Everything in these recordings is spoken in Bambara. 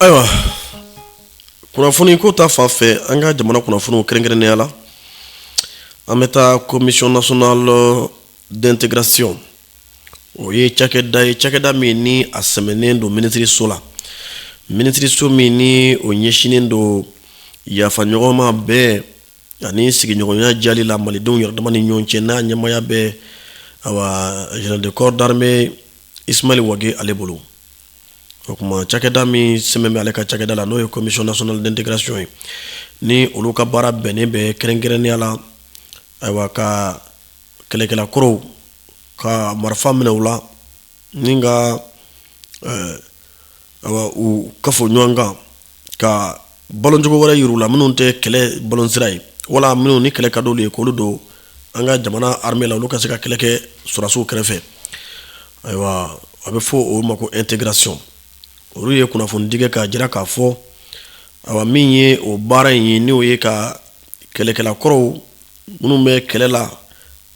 Ayiwa, kunnafoni ko ta fan fɛ, an ka jamana kunnafoniw kɛrɛnkɛrɛnnenya la, an bɛ taa Commission nationale d'intégration. O ye cakɛda ye, cakɛda min ni a sɛmɛnen don minisiriso la, minisiriso min ni o ɲɛsinnen don yafa ɲɔgɔnma, bɛn ani sigiɲɔgɔnya jali la malidenw yɛrɛ dama ni ɲɔgɔn cɛ, n'a ɲɛmaaya bɛ awa général de corps d'armée Ismaël Wagué ale bolo. O tuma, cakɛda min sɛmɛ bɛ ale ka cakɛda la, n'o ye Commission nationale d'intégration ye, ni olu ka baara bɛnnen bɛ kɛrɛnkɛrɛnnenya la, ayiwa, ka kɛlɛkɛla kɔrɔw ka marifa minɛ u la ni ka ayiwa u kafo ɲɔgɔn kan, ka balocogo wɛrɛ yir'u la minnu tɛ kɛlɛ balonsira ye, wala minnu ni kɛlɛ ka d'olu ye, k'olu don an ka jamana armée la, olu ka se ka kɛlɛ kɛ sɔrɔdasiw kɛrɛfɛ. Ayiwa, a bɛ fɔ o ma ko intégration. Olu ye kunnafonidi kɛ k'a jira k'a fɔ, ayiwa, min ye o baara in ye, n'o ye ka kɛlɛkɛla kɔrɔw minnu bɛ kɛlɛ la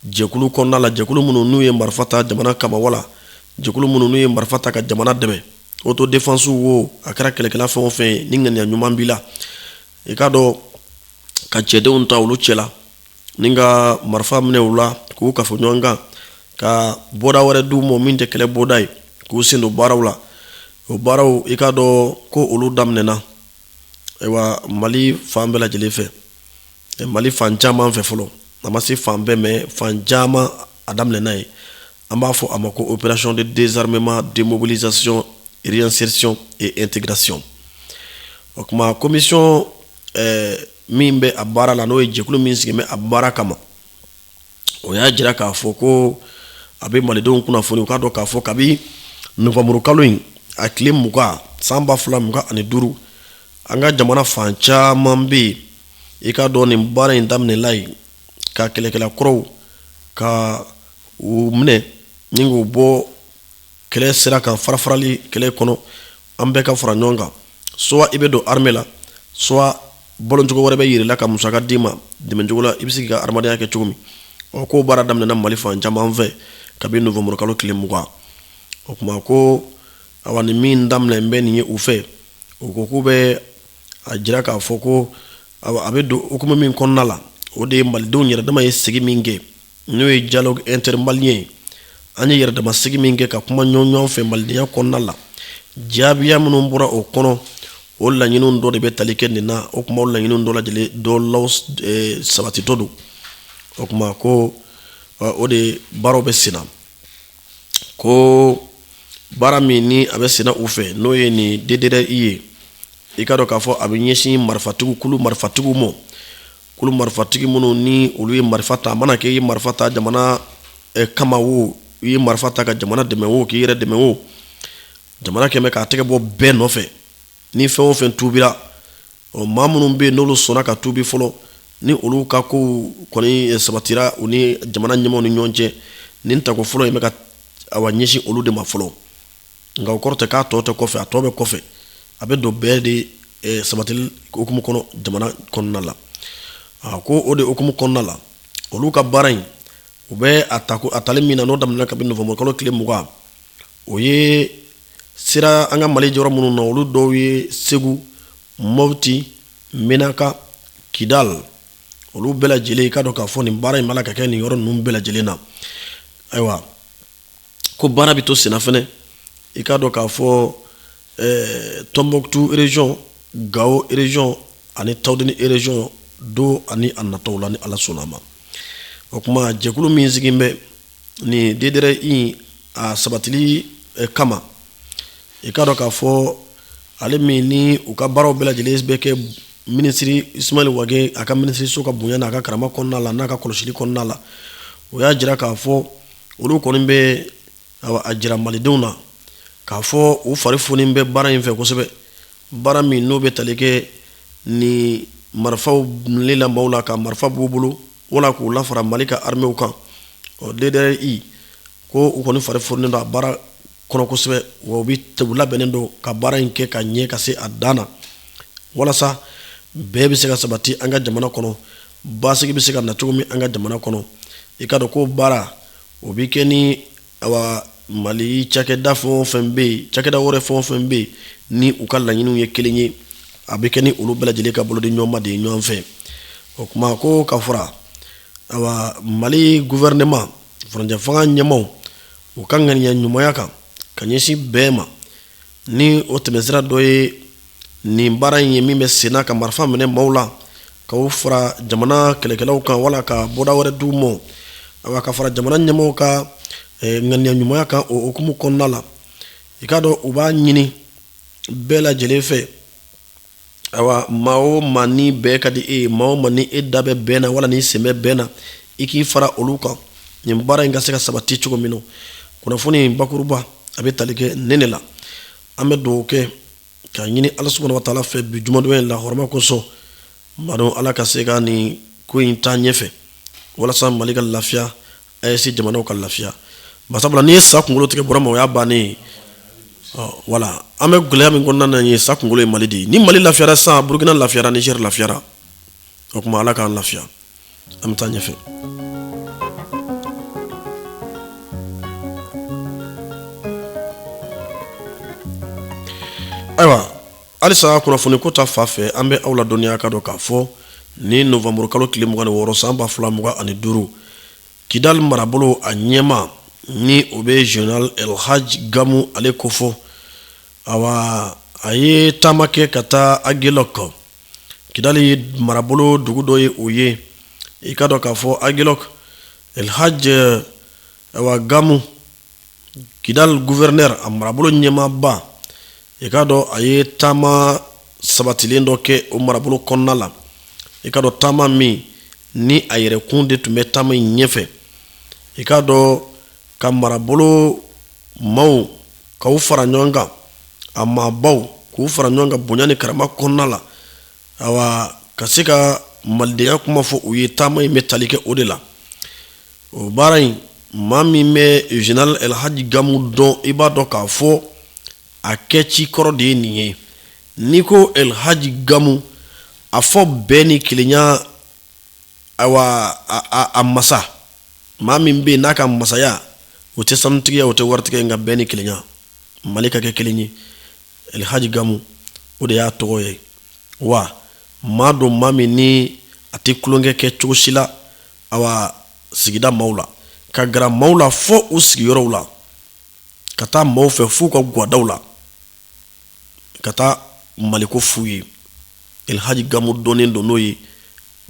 jɛkulu kɔnɔna la, jɛkulu minnu n'u ye marifa ta jamana kama, wala jɛkulu minnu n'u ye marifa ta ka jamana dɛmɛ, autodéfense wo, a kɛra kɛlɛkɛla fɛn o fɛn ye ni ŋaniya ɲuman b'i la, i k'a dɔn ka cɛdenw ta olu cɛla ni ka marifa minɛ u la, k'u kafo ɲɔgɔn kan, ka bɔda wɛrɛ d'u ma min tɛ kɛlɛ bɔda ye, k'u sen don baaraw la. O baaraw, i k'a dɔn ko olu daminɛna, ayiwa, Mali fan bɛɛ lajɛlen fɛ, Mali fan caman fɛ fɔlɔ. A ma se fan bɛɛ, mais fan caman a daminɛna ye. An b'a fɔ a ma ko opération de désarmement, démobilisation, réinsertion et intégration. O tuma, commission min bɛ a baara la, n'o ye jɛkulu min sigi bɛ a baara kama, o y'a jira k'a fɔ ko a bɛ malidenw kunnafoni, u k'a dɔn k'a fɔ kabi nowanburu kalo in a tile 20 san 2025, an ka jamana fan caman bɛ yen, i k'a dɔn nin baara in daminɛla yen, ka kɛlɛkɛla kɔrɔw ka u minɛ ni k'u bɔ kɛlɛ sira kan, farafarali kɛlɛ kɔnɔ, an bɛɛ ka fara ɲɔgɔn kan. Soit i bɛ don armée la, soit balocogo wɛrɛ bɛ yir'i la ka musaka d'i ma dɛmɛcogo la, i bɛ se k'i ka adamadenya kɛ cogo min. Ɔ, k'o baara daminɛna Mali fan caman fɛ kabi nowanburu kalo tile 20. O tuma ko, awa, nin min daminɛ bɛ nin ye u fɛ, u ko k'u bɛ a jira k'a fɔ ko a bɛ don hukumu min kɔnɔna la, o de ye malidenw yɛrɛ dama ye sigi min kɛ, n'o ye dialogue intermalien ye. An ye yɛrɛdama sigi min kɛ ka kuma ɲɔgɔn fɛ malidenya kɔnɔna la, jaabiya minnu bɔra o kɔnɔ, o laɲiniw dɔ de bɛ tali kɛ nin na. O kuma, o laɲiniw dɔ lajɛlen dɔ law sabatitɔ don. O kuma ko o de baaraw bɛ sen na, ko baara min ni a bɛ senna u fɛ, n'o ye nin DDRI ye, i k'a dɔn k'a fɔ a bɛ ɲɛsin marifatigiw, kulu marifatigiw ma, kulu marifatigi minnu ni olu ye marifa ta. A mana kɛ i ye marifa ta jamana kama wo, i ye marifa ta ka jamana dɛmɛ wo, k'i yɛrɛ dɛmɛ wo, jamana kɛmɛ k'a tɛgɛ bɔ bɛɛ nɔfɛ ni fɛn o fɛn tuubira. Ɔ, maa minnu bɛ yen n'olu sɔnna ka tuubi fɔlɔ, ni olu ka kow kɔni sabatira u ni jamana ɲɛmaaw ni ɲɔgɔn cɛ, nin tako fɔlɔ in bɛ ka awa ɲɛsin olu de ma fɔlɔ. Nka o kɔrɔ tɛ k'a tɔ tɛ kɔfɛ, a tɔ bɛ kɔfɛ. A bɛ don bɛɛ de sabatili hukumu kɔnɔ jamana kɔnɔna la. A ko o de hukumu kɔnɔna la, olu ka baara in, u bɛ a tako a tali min na, n'o daminɛna kabini nowanburu kalo tile 20, o ye sera an ka Mali jɔyɔrɔ minnu na, olu dɔw ye Segu, Mɔti, Menaka, Kidal, olu bɛɛ lajɛlen. I k'a dɔn k'a fɔ nin baara in b'a la ka kɛ nin yɔrɔ ninnu bɛɛ lajɛlen na. Ayiwa, ko baara bɛ to senna fɛnɛ, i k'a dɔn k'a fɔ Tɔnbɔkutu région, Gawo région ani Tawudeni région don ani a nataw la, ni Ala sɔnna a ma. O tuma, jɛkulu min sigi bɛ nin DDRI a sabatili kama, i k'a dɔn k'a fɔ ale min ni u ka baaraw bɛɛ lajɛlen bɛ kɛ minisiri Ismaël Wagué a ka minisiriso ka bonya n'a ka karama kɔnɔna la, n'a ka kɔlɔsili kɔnɔna la, o y'a jira k'a fɔ olu kɔni bɛ a jira malidenw na k'a fɔ u fari foni bɛ baara in fɛ kosɛbɛ, baara min n'o bɛ tali kɛ ni marifaw minɛli la maaw la, ka marifa b'u bolo wala k'u lafara Mali ka armée kan. Ɔ, DDRI ko u kɔni fari foninen don a baara kɔnɔ kosɛbɛ, wa u bɛ u labɛnnen don ka baara in kɛ ka ɲɛ ka se a dan na, walasa bɛɛ bɛ se ka sabati an ka jamana kɔnɔ, basigi bɛ se ka na cogo min an ka jamana kɔnɔ. I k'a dɔn ko baara o bɛ kɛ ni awa Mali cakɛda fɛn o fɛn bɛ yen, cakɛda wɛrɛ fɛn o fɛn bɛ yen, ni u ka laɲiniw ye kelen ye, a bɛ kɛ ni olu bɛɛ lajɛlen ka bolodi ɲɔgɔnma de ye ɲɔgɔn fɛ. O kuma ko ka fara awa Mali gouvernement, furancɛ fanga ɲɛmaaw, u ka ŋaniya ɲumanya kan ka ɲɛsin bɛn ma, ni o tɛmɛsira dɔ ye nin baara in ye min bɛ senna ka marifa minɛ maaw la ka u fara jamana kɛlɛkɛlaw kan wala ka bɔda wɛrɛ d'u ma, awa ka fara jamana ɲɛmaaw ka ŋaniya ɲumanya kan. O hukumu kɔnɔna la, i k'a dɔn u b'a ɲini bɛɛ lajɛlen fɛ, awa maa o maa ni bɛn ka di e ye, maa o maa ni e da bɛ bɛn na wala n'i sen bɛ bɛn na, i k'i fara olu kan nin baara in ka se ka sabati cogo min na. Kunnafoni bakuruba a bɛ tali kɛ nin de la. An bɛ dugawu kɛ k'a ɲini Ala subahana wa taala fɛ bi jumadonya in la hɔrɔma kosɔn, madon Ala ka se ka nin ko in taa ɲɛfɛ walasa Mali ka lafiya, AES jamanaw ka lafiya. Basabula n'i ye sa kunkolo tigɛ Burama, o y'a bannen ye. Wala an bɛ gɛlɛya min kɔnɔna na ye, sa kunkolo ye Mali de ye. Ni Mali lafiyara sisan, Burukina lafiyara, Niger lafiyara. O tuma Ala k'an lafiya. An bɛ taa ɲɛfɛ. Ayiwa, halisa kunnafoni ko ta fan fɛ, an bɛ aw ladɔnniya ka dɔn k'a fɔ ni nowanburu kalo tile 26 san 2025, Kidali marabolo a ɲɛmaa ni o bɛ général Elhadj Gamu ale kofɔ, awa a ye taama kɛ ka taa Agelok. Kidali marabolo dugu dɔ ye o ye. I ka dɔn k'a fɔ Agelok, Elhadj awa Gamu, Kidali gouverneur, a marabolo ɲɛmaaba, i k'a dɔn a ye taama sabatilen dɔ kɛ o marabolo kɔnɔna la. I k'a dɔn taama min ni a yɛrɛkun de tun bɛ taama in ɲɛfɛ, i k'a dɔn ka marabolo maaw k'u fara ɲɔgɔn kan, a maabaw k'u fara ɲɔgɔn kan bonya ni karama kɔnɔna la, awa ka se ka malidenya kuma fɔ u ye. Taama in bɛ tali kɛ o de la. O baara in, maa min bɛ général Elhadj Gamu dɔn, i b'a dɔn k'a fɔ a kɛ ci kɔrɔ de ye nin ye. N'i ko Elhadj Gamu, a fɔ bɛn ni kelenya, awa a masa maa min bɛ yen n'a ka masaya o tɛ sanutigiya, o tɛ waritigiya, nka bɛn ni kelenya, Mali ka kɛ kelen ye, Elhadj Gamu o de y'a tɔgɔ ye. Wa maa don, maa min ni a tɛ tulonkɛ kɛ cogo si la, awa sigida maaw la, ka gara maaw la fo u sigiyɔrɔw la, ka taa maaw fɛ f'u ka gwadaw la, ka taa Maliko f'u ye. Elhadj Gamu dɔnnen don n'o ye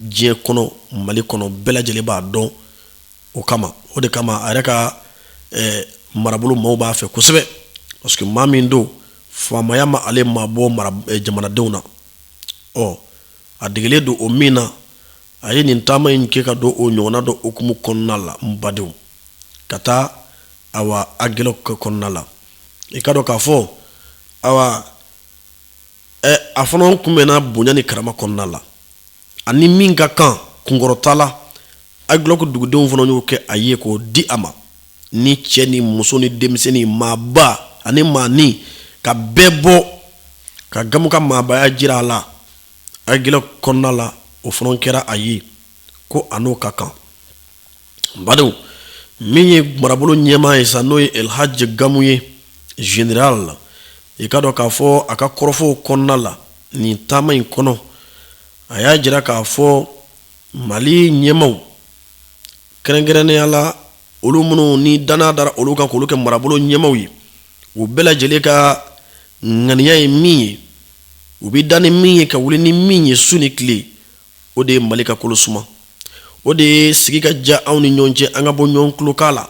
diɲɛ kɔnɔ, Mali kɔnɔ, bɛɛ lajɛlen b'a dɔn o kama. O de kama a yɛrɛ ka marabolo maaw b'a fɛ kosɛbɛ, parce que maa min don, faamaya ma ale mabɔ mara jamanadenw na. Ɔ a degelen don o min na, a ye nin taama in kɛ ka don o ɲɔgɔnna dɔ hukumu kɔnɔna la, n badenw, ka taa awa Agelok kɔnɔna la. I ka dɔn k'a fɔ awa ɛ a fana kunbɛnna bonya ni karama kɔnɔna la, ani min ka kan kunkɔrɔta la. Agelok dugudenw fana y'o kɛ a ye k'o di a ma, ni cɛ ni muso ni denmisɛnnin, maaba ani maani, ka bɛɛ bɔ ka Gamu ka maabaya jira a la Agelok kɔnɔna la. O fana kɛra a ye ko a n'o ka kan. Badenw, min ye marabolo ɲɛmaa ye sa, n'o ye Elhadj Gamu ye, général, i ka dɔn k'a fɔ a ka kɔrɔfɔw kɔnɔna la nin taama in kɔnɔ, a y'a jira k'a fɔ Mali ɲɛmaaw, kɛrɛnkɛrɛnnenya la olu minnu ni danaya dara olu kan k'olu kɛ marabolo ɲɛmaaw ye, u bɛɛ lajɛlen ka ŋaniya ye min ye, u bɛ da ni min ye, ka wuli ni min ye su ni tile, o de ye Mali ka kolo suma, o de ye sigi ka diya anw ni ɲɔgɔn cɛ, an ka bɔ ɲɔgɔn tulokan la,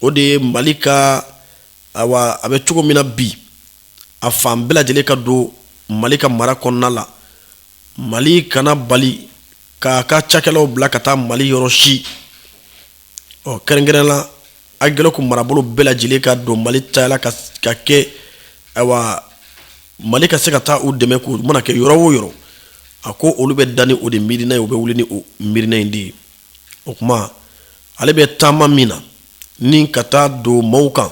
o de ye Mali ka, awa a bɛ cogo min na bi, a fan bɛɛ lajɛlen ka don Mali ka mara kɔnɔna la. Mali kana bali k'a ka cakɛlaw bila ka taa Mali yɔrɔ si. Ɔ kɛrɛnkɛrɛn la, Agelok marabolo bɛɛ lajɛlen ka don Mali ta la ka kɛ, ayiwa Mali ka se ka taa u dɛmɛ k'u mana kɛ yɔrɔ o yɔrɔ. A ko olu bɛ da ni o de miirina ye, u bɛ wuli ni o miirina in de ye. O tuma ale bɛ taama min na ni ka taa don maaw kan,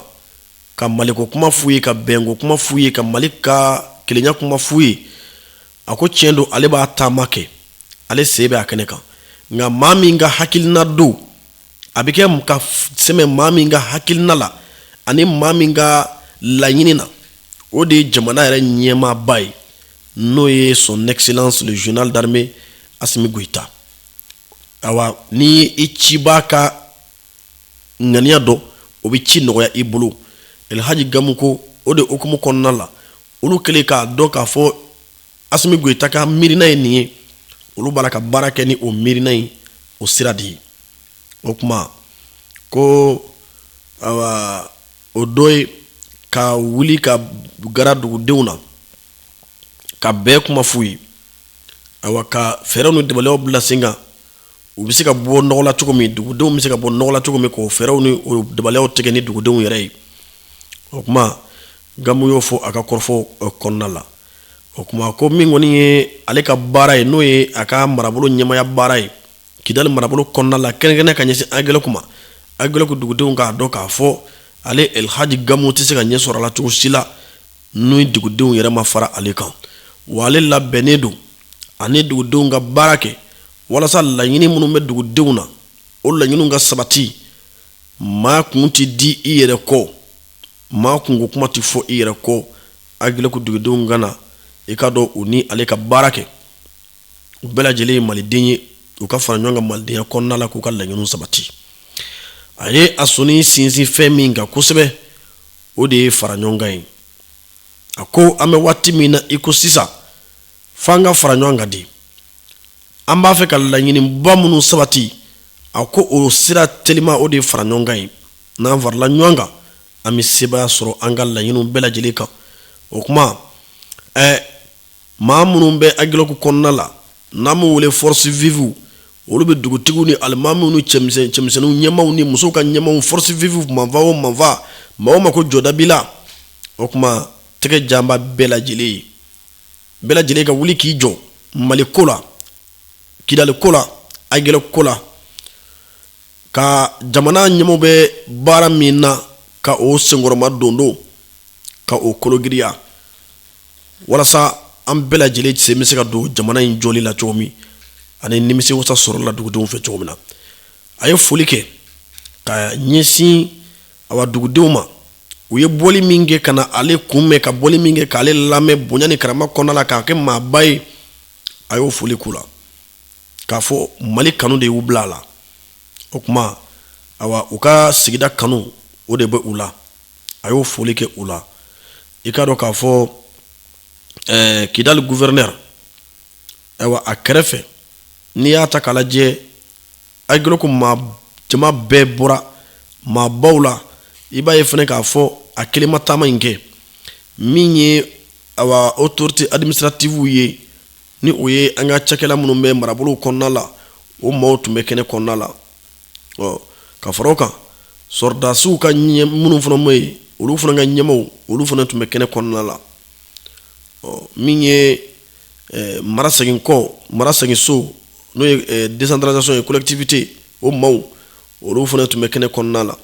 ka Maliko kuma f'u ye, ka bɛnko kuma f'u ye, ka Mali ka kelenya kuma f'u ye, a ko tiɲɛ don, ale b'a taama kɛ, ale sen bɛ a kɛnɛ kan, nka maa min ka hakilina don, a bɛ kɛ ka sɛmɛ maa min ka hakilina la. Ani maa min ka laɲini na, o de ye jamana yɛrɛ ɲɛmaaba ye, n'o ye Son Excellence le Général d'armée Assimi Goïta. Awa, ni i cibaa ka ŋaniya dɔn, o bɛ ci nɔgɔya i bolo. Elhaji Gamu ko o de hukumu kɔnɔna la, olu kɛlen k'a dɔn k'a fɔ Assimi Goïta ka miirina ye nin ye, olu b'a la ka baara kɛ ni o miirina in, o sira de ye. O tuma ko awa, o dɔ ye ka wuli ka gara dugudenw na, ka bɛɛ kuma f'u ye, awa, ka fɛɛrɛw ni dabaliyaw bila sen kan, u bɛ se ka bɔ nɔgɔ la cogo min, dugudenw bɛ se ka bɔ nɔgɔ la cogo min, k'o fɛɛrɛw ni o dabaliyaw tigɛ ni dugudenw yɛrɛ ye. O tuma Gamu y'o fɔ a ka kɔrɔfɔ kɔnɔna la. O tuma ko min kɔni ye ale ka baara ye, n'o ye a ka marabolo ɲɛmaya baara ye Kidali marabolo kɔnɔna la, kɛrɛnkɛrɛnnenya ka ɲɛsin Agelɔku ma, Agelɔku dugudenw k'a dɔn k'a fɔ ale Elhaji Gamu tɛ se ka ɲɛ sɔrɔ a la cogo si la ni dugudenw yɛrɛ ma fara ale kan. Wa ale labɛnnen don ani dugudenw ka baara kɛ walasa laɲini minnu bɛ dugudenw na, o laɲiniw ka sabati. Maa kun tɛ di i yɛrɛ kɔ, maa kunko kuma tɛ fɔ i yɛrɛ kɔ. Agelɔku dugudenw ka na, i k'a dɔn, u ni ale ka baara kɛ. U bɛɛ lajɛlen ye maliden ye, u ka fara ɲɔgɔn kan malidenya kɔnɔna la k'u ka laɲiniw sabati. A ye a sɔnni sinsin fɛn min kan kosɛbɛ, o de ye fara ɲɔgɔn kan ye. A ko an bɛ waati min na i ko sisan, f'an ka fara ɲɔgɔn kan de. An b'a fɛ ka laɲiniba minnu sabati, a ko o sira telima, o de ye fara ɲɔgɔn kan ye. N'an farala ɲɔgɔn kan, an bɛ sebaaya sɔrɔ an ka laɲiniw bɛɛ lajɛlen kan. O tuma maa minnu bɛ Agelɔku kɔnɔna la, n'an b'u wele force vive, olu bɛ dugutigiw ni alimamiw ni cɛmisɛnninw ɲɛmaaw ni musow ka ɲɛmaaw, force vive, manfa o manfa, maa o maa ko jɔda b'i la. O tuma tɛgɛ janba bɛɛ lajɛlen ye, bɛɛ lajɛlen ka wuli k'i jɔ Mali ko la, Kidali ko la, Agelɔku ko la, ka jamana ɲɛmaaw bɛ baara min na, ka o senkɔrɔma don, ka o kologiriya, walasa an bɛɛ lajɛlen sen bɛ se ka don jamana in jɔli la cogo min, ani nimisi wasa sɔrɔ la dugudenw fɛ cogo min na. A ye foli kɛ ka ɲɛsin awa dugudenw ma, u ye bɔli min kɛ ka na ale kunbɛn, ka bɔli min kɛ k'ale lamɛn bonya ni karama kɔnɔna la, k'a kɛ maaba ye. A y'o foli k'u la k'a fɔ Mali kanu de y'u bila a la. O tuma awa, u ka sigida kanu, o de bɛ u la. A y'o foli kɛ u la. I k'a dɔn k'a fɔ Kidali gouverneur, ayiwa, a kɛrɛfɛ, n'i y'a ta k'a lajɛ, Agelɔku maa jama bɛɛ bɔra maabaw la. I b'a ye fana k'a fɔ a kelen ma taama in kɛ. Min ye awa autorité administrative ye, ni o ye an ka cakɛla minnu bɛ marabolow kɔnɔna la, o maaw tun bɛ kɛnɛ kɔnɔna la. Ɔ ka fara o kan, sɔrɔdasiw ka ɲɛ minnu fana bɛ yen, olu fana ka ɲɛmaaw, olu fana tun bɛ kɛnɛ kɔnɔna la. Ɔ min ye mara segin kɔ, mara segin so, n'o ye décentralisation ye, collectivité, o maaw, olu fana tun bɛ kɛnɛ kɔnɔna la.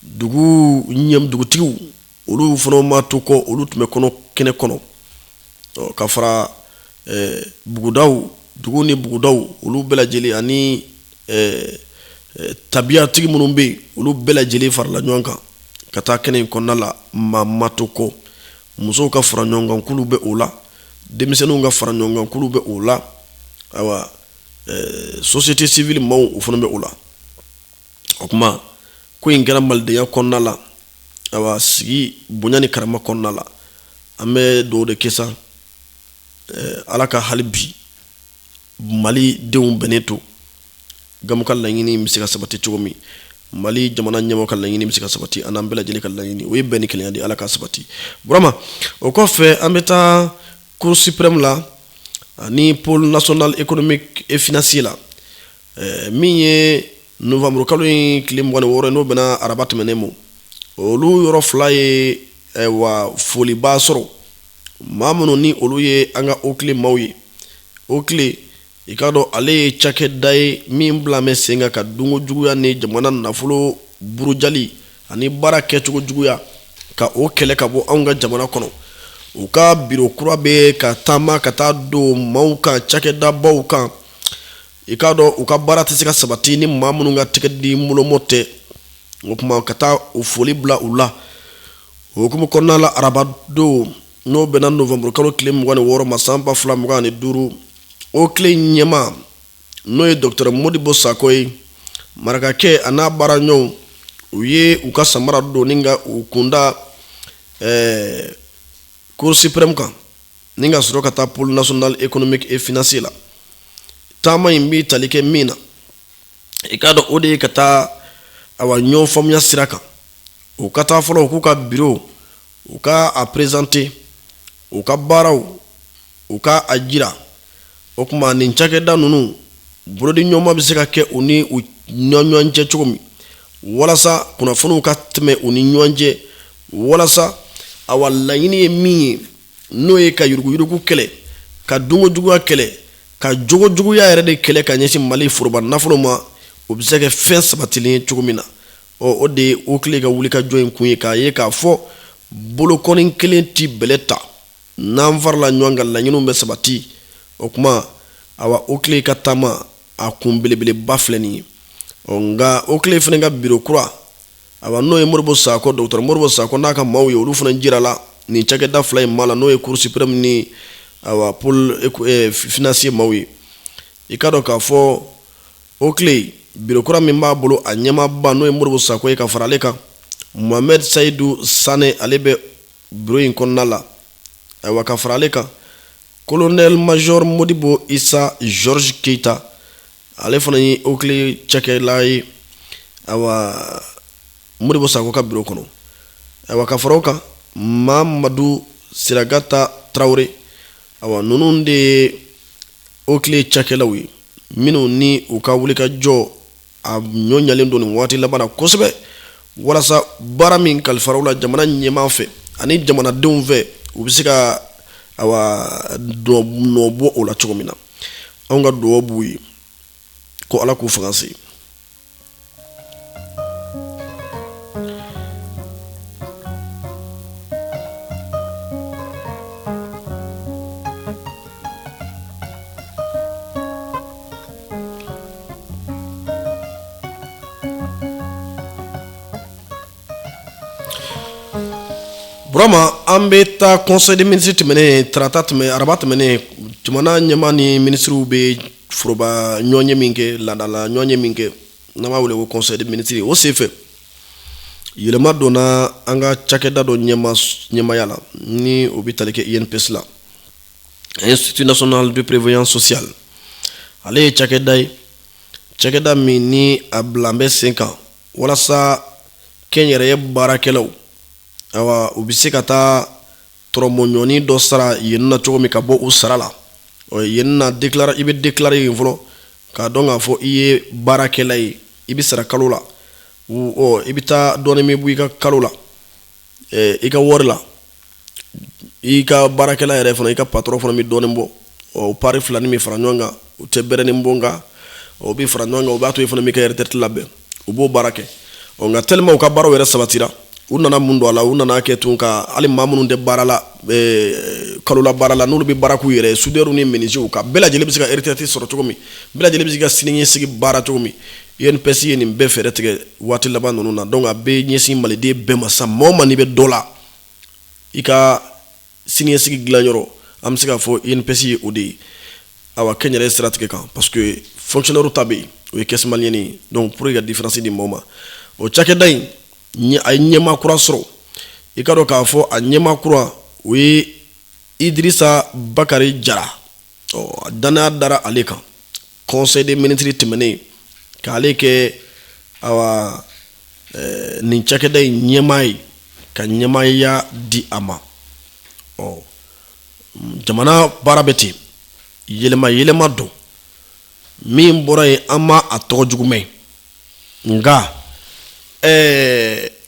Dugu ɲɛ dugutigiw, olu fana ma to kɔ, olu tun bɛ kɔnɔ kɛnɛ kɔnɔ, ka fara bugudaw, dugu ni bugudaw, olu bɛɛ lajɛlen, ani tabiyatigi minnu bɛ yen, olu bɛɛ lajɛlen farala ɲɔgɔn kan ka taa kɛnɛ in kɔnɔna la. Maa ma to kɔ. Musow ka fara ɲɔgɔn kan kulu bɛ o la, denmisɛnninw ka fara ɲɔgɔn kan kulu bɛ o la, ayiwa, société civile maaw, o fana bɛ o la. O tuma ko in kɛra malidenya kɔnɔna la, awa, sigi bonya ni karama kɔnɔna la. An bɛ dugawu de kɛ sa, Ala ka hali bi Mali denw bɛnnen to. Gamu ka laɲini bɛ se ka sabati cogo min, Mali jamana ɲɛmɔgɔ ka laɲini bɛ se ka sabati, an n'an bɛɛ lajɛlen ka laɲini, o ye bɛn ni kelenya de. Ala ka sabati. Burama, o kɔfɛ an bɛ taa Cour suprême la ani Pôle national économique et financier la. Min ye novembre kalo in tile 26, n'o bɛnna araba tɛmɛnen ma, olu yɔrɔ fila ye wa foliba sɔrɔ. Maa minnu ni olu ye an ka OCLEI maaw ye, OCLEI, i k'a dɔn, ale ye cakɛda ye min bila bɛ sen kan ka dunko juguya ni jamana nafolo burujali ani baara kɛcogo juguya, ka o kɛlɛ ka bɔ anw ka jamana kɔnɔ. U ka biro kura bɛ ka taama ka taa don maaw kan, cakɛdabaw kan. I k'a dɔn, u ka baara tɛ se ka sabati ni maa minnu ka tɛgɛ di molomɔ tɛ. O tuma ka taa o foli bila u la. O hukumu kɔnɔna la, araba don, n'o bɛnna nowanburu kalo tile 26 ma san 2025, OCLEI ɲɛmaa, n'o ye docteur Modibo Sakɔ ye, marakakɛ a n'a baaraɲɔgɔnw, u ye u ka samara don ni ka u kunda Cour suprême kan, ni ka sɔrɔ ka taa pôle national économique et financier la. Taama in bɛ tali kɛ min na, i k'a dɔn, o de ye ka taa awa ɲɔgɔn faamuya sira kan. U ka taa fɔlɔ, u k'u ka bureau, u ka a présenter, u ka baaraw, u ka a jira. O tuma nin cakɛda ninnu bolodi ɲɔgɔnma bɛ se ka kɛ u ni u ɲɔgɔn cɛ cogo min, walasa kunnafoniw ka tɛmɛ u ni ɲɔgɔn cɛ, walasa awa laɲini ye min ye, n'o ye ka yuruguyurugu kɛlɛ, ka dunkojuguya kɛlɛ, ka jogojuguya yɛrɛ de kɛlɛ ka ɲɛsin Mali foroba nafolo ma, o bɛ se kɛ fɛn sabatilen ye cogo min na. Ɔ, o de ye OCLEI ka wulikajɔ in kun ye, k'a ye k'a fɔ bolokɔni kelen tɛ bɛlɛ ta, n'an farala ɲɔgɔn kan, laɲiniw bɛ sabati. O tuma awa OCLEI ka taama a kun belebeleba filɛ nin ye. Ɔ, nka OCLEI fana ka biro kura, awa n'o ye Modibo Sakɔ, docteur Modibo Sakɔ n'a ka maaw ye, olu fana jirala nin cakɛda fila in maa la, n'o ye Cour suprême ni awa pôle financier maaw ye. I k'a dɔn k'a fɔ OCLEI biro kura min b'a bolo, a ɲɛmaaba n'o ye Modibo Sakɔ ye, ka fara ale kan, Mohamed Sayidu Sane, ale bɛ biro in kɔnɔna la. Ayiwa, ka fara ale kan, colonel major Modibo Isa Georges Keita, ale fana ye OCLEI cakɛla ye, awa Modibo Sakɔ ka biro kɔnɔ. Ayiwa, ka fara o kan, Mamadu Siragata Tarawele. Awa, ninnu de ye OCLEI cakɛlaw ye, minnu ni u ka wulikajɔ a ɲɔ ɲalen don nin waati laban na kosɛbɛ, walasa baara min kalifara u la jamana ɲɛmaa fɛ ani jamanadenw fɛ, u bɛ se ka awa nɔ bɔ o la cogo min na. Anw ka dugawu b'u ye ko Ala k'u fanga se. Burama, an bɛ taa conseil des ministres tɛmɛnen tarata tɛmɛ araba tɛmɛnen. Jamana ɲɛmaa ni minisiriw bɛ foroba ɲɔgɔnye min kɛ, laadala ɲɔgɔnye min kɛ, n'an b'a wele ko conseil des ministres, o senfɛ yɛlɛma donna an ka cakɛda dɔ ɲɛmaaya la, ni o bɛ tali kɛ INPS la, Institut national de prévoyance sociale. Ale ye cakɛda ye, cakɛda min ni a bilan bɛ sen kan walasa kɛnyɛrɛye baarakɛlaw, awa u bɛ se ka taa tɔrɔmɔɲɔni dɔ sara yen na cogo min ka bɔ u sara la. Yen na i bɛ déclarer yen fɔlɔ k'a dɔn k'a fɔ i ye baarakɛla ye, i bɛ sara kalo la. I bɛ taa dɔɔnin min bɔ i ka kalo la, i ka wari la, i ka baarakɛla yɛrɛ fana, i ka patron fana bɛ dɔɔnin bɔ. O pari fila ni min fara ɲɔgɔn kan, u tɛ bɛrɛnin bɔ, nka o bɛ fara ɲɔgɔn kan, o b'a to i fana b'i ka retraite labɛn. U b'o baara kɛ. Ɔ, nka tellement u ka baaraw yɛrɛ sabatira, u nana mun don a la? U nana kɛ tun ka hali maa minnu tɛ baara la, kalola baara la, n'olu bɛ baara k'u yɛrɛ ye, soudeurs ni menuisiers, ka bɛɛ lajɛlen bɛ se ka retraite sɔrɔ cogo min, bɛɛ lajɛlen bɛ se ka siniɲɛsigi baara cogo min. INPS ye nin bɛɛ fɛɛrɛ tigɛ waati laban ninnu na. Donc a bɛ ɲɛsin maliden bɛɛ ma sa, maa o maa n'i bɛ dɔ la, i ka siniɲɛsigi dilanyɔrɔ, an bɛ se k'a fɔ INPS ye o de ye. Awa, kɛnyɛrɛye siratigɛ kan, parce que fonctionnaire ta bɛ yen, o ye caisse malienne ye. Donc pour que ka différence di maaw ma, o cakɛda in a ye ɲɛmaa kura sɔrɔ. I ka dɔn k'a fɔ a ɲɛmaa kura, o ye Idirisa Bakari Jara. Ɔ, danaya dara ale kan conseil des ministres tɛmɛnen k'ale kɛ awa nin cakɛda in ɲɛmaa ye, ka ɲɛmaaya di a ma. Ɔ, jamana baara bɛ ten, yɛlɛma yɛlɛma don. Min bɔra yen, an ma a tɔgɔ jugu mɛn, nka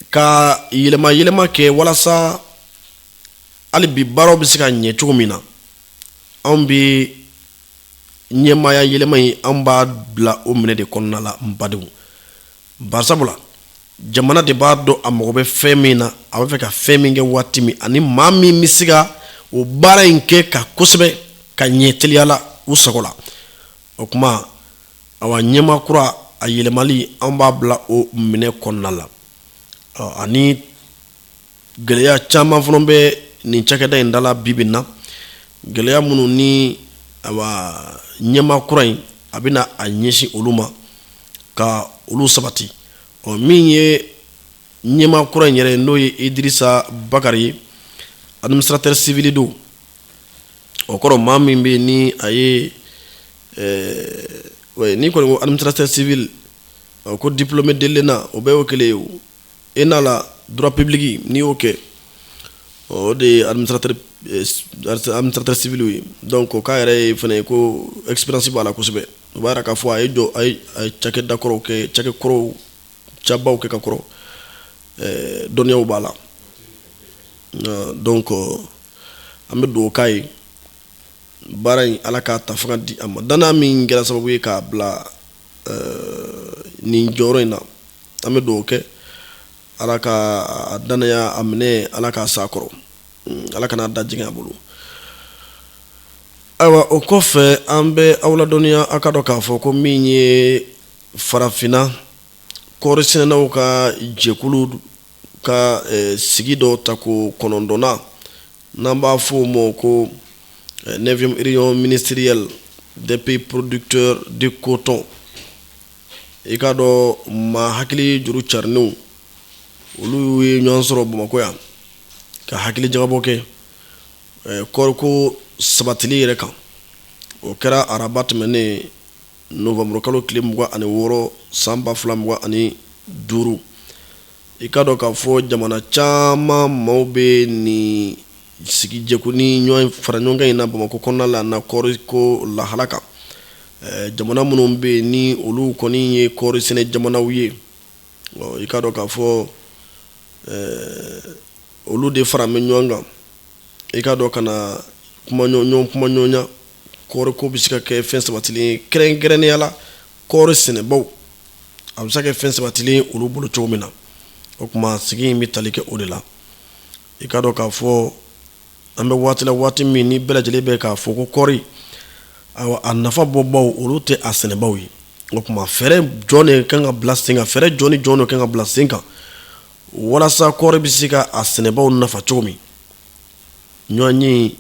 ka yɛlɛma yɛlɛma kɛ walasa hali bi baaraw bɛ se ka ɲɛ cogo min na, anw bɛ ɲɛmaaya yɛlɛma in, an b'a bila o minɛ de kɔnɔna la, n badenw. Barisabula jamana de b'a dɔn a mago bɛ fɛn min na, a bɛ fɛ ka fɛn min kɛ waati min, ani maa min bɛ se ka o baara in kɛ ka kosɛbɛ ka ɲɛ teliya la u sago la. O tuma awa, ɲɛmaa kura a yɛlɛmali, an b'a bila o minɛ kɔnɔna la. Ani gɛlɛya caman fana bɛ nin cakɛda in da la bi bi in na, gɛlɛya minnu ni awa ɲɛmaa kura in a bɛna a ɲɛsin olu ma ka olu sabati. Ɔ, min ye ɲɛmaa kura in yɛrɛ, n'o ye Idirisa Bakari ye, administrateur civil don. O kɔrɔ, maa min bɛ ni a ye, n'i kɔni ko administrateur civil, ko diplômé de l'ENA, o bɛɛ y'o kelen ye. O ENA la, droit public, n'i y'o kɛ, o de ye administrateur civil ye. Donc o k'a yɛrɛ ye fana ko expérience b'a la kosɛbɛ. O b'a yira k'a fɔ a ye jɔ, a ye cakɛda kɔrɔw kɛ, cakɛ kɔrɔw cabaw kɛ ka kɔrɔ, dɔnniyaw b'a la. Donc an bɛ dugawu k'a ye, baara in, Ala k'a ta fanga di a ma. Danaya min kɛra sababu ye k'a bila nin jɔyɔrɔ in na, an bɛ dugawu kɛ, Ala ka danaya a minɛ, Ala k'a sa kɔrɔ, Ala kana da jigin a bolo. Ayiwa, o kɔfɛ, an bɛ aw ladɔnniya, aw ka dɔn k'a fɔ ko min ye farafinna kɔɔri sɛnɛnaw ka jɛkulu ka sigi dɔ ta ko 9nan, n'an b'a fɔ o ma ko 9e réunion ministérielle des pays producteurs de coton. I k'a dɔn, maa hakili juru carilenw, olu ye ɲɔgɔn sɔrɔ Bamakɔ yan ka hakili jagabɔ kɛ kɔɔriko sabatili yɛrɛ kan. O kɛra araba tɛmɛnen, novembre kalo tile 26, san 2025. I k'a dɔn k'a fɔ jamana caman maaw bɛ nin sigi jɛkulu ni ɲɔgɔn fara ɲɔgɔn kan in na Bamakɔ kɔnɔna la na kɔɔri ko lahala kan. Jamana minnu bɛ yen ni olu kɔni ye kɔɔri sɛnɛ jamanaw ye, i k'a dɔn k'a fɔ olu de fara bɛ ɲɔgɔn kan, i k'a dɔn, ka na kuma ɲɔgɔn kuma ɲɔgɔnya kɔɔri ko bɛ se ka kɛ fɛn sabatilen ye, kɛrɛnkɛrɛnnenya la kɔɔri sɛnɛbaw, a bɛ se ka kɛ fɛn sabatilen olu bolo cogo min na. O tuma, sigi in bɛ tali kɛ o de la. I k'a dɔn k'a fɔ an bɛ waati la, waati min ni bɛɛ lajɛlen bɛ k'a fɔ ko kɔɔri, ayiwa, a nafa bɔbaw, olu tɛ a sɛnɛbaw ye. O tuma, fɛɛrɛ jɔn de kan ka bila sen kan? Fɛɛrɛ jɔn ni jɔn de kan ka bila sen kan walasa kɔɔri bɛ se ka a sɛnɛbaw nafa cogo min? Ɲɔgɔn ye,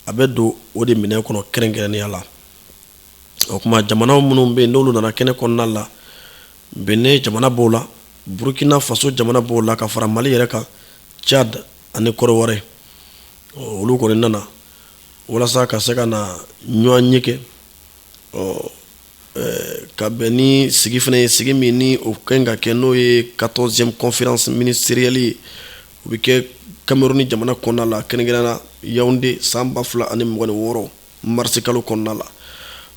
a bɛ don o de minɛn kɔnɔ kɛrɛnkɛrɛnnenya la. O tuma, jamana minnu bɛ yen, n'olu nana kɛnɛ kɔnɔna la, Benin jamana b'o la, Burukina Faso jamana b'o la, ka fara Mali yɛrɛ kan, Tchad ani Kɔdiwari, olu kɔni nana walasa ka se ka na ɲɔgɔn ye kɛ, ɔ ka bɛn ni sigi fana ye, sigi min ni o ka ka kɛ, n'o ye 14e conférence ministérielle ye. O bɛ kɛ Cameroun jamana kɔnɔna la, kɛrɛnkɛrɛnnenya Yaoundé, san 2026 marisi kalo kɔnɔna la.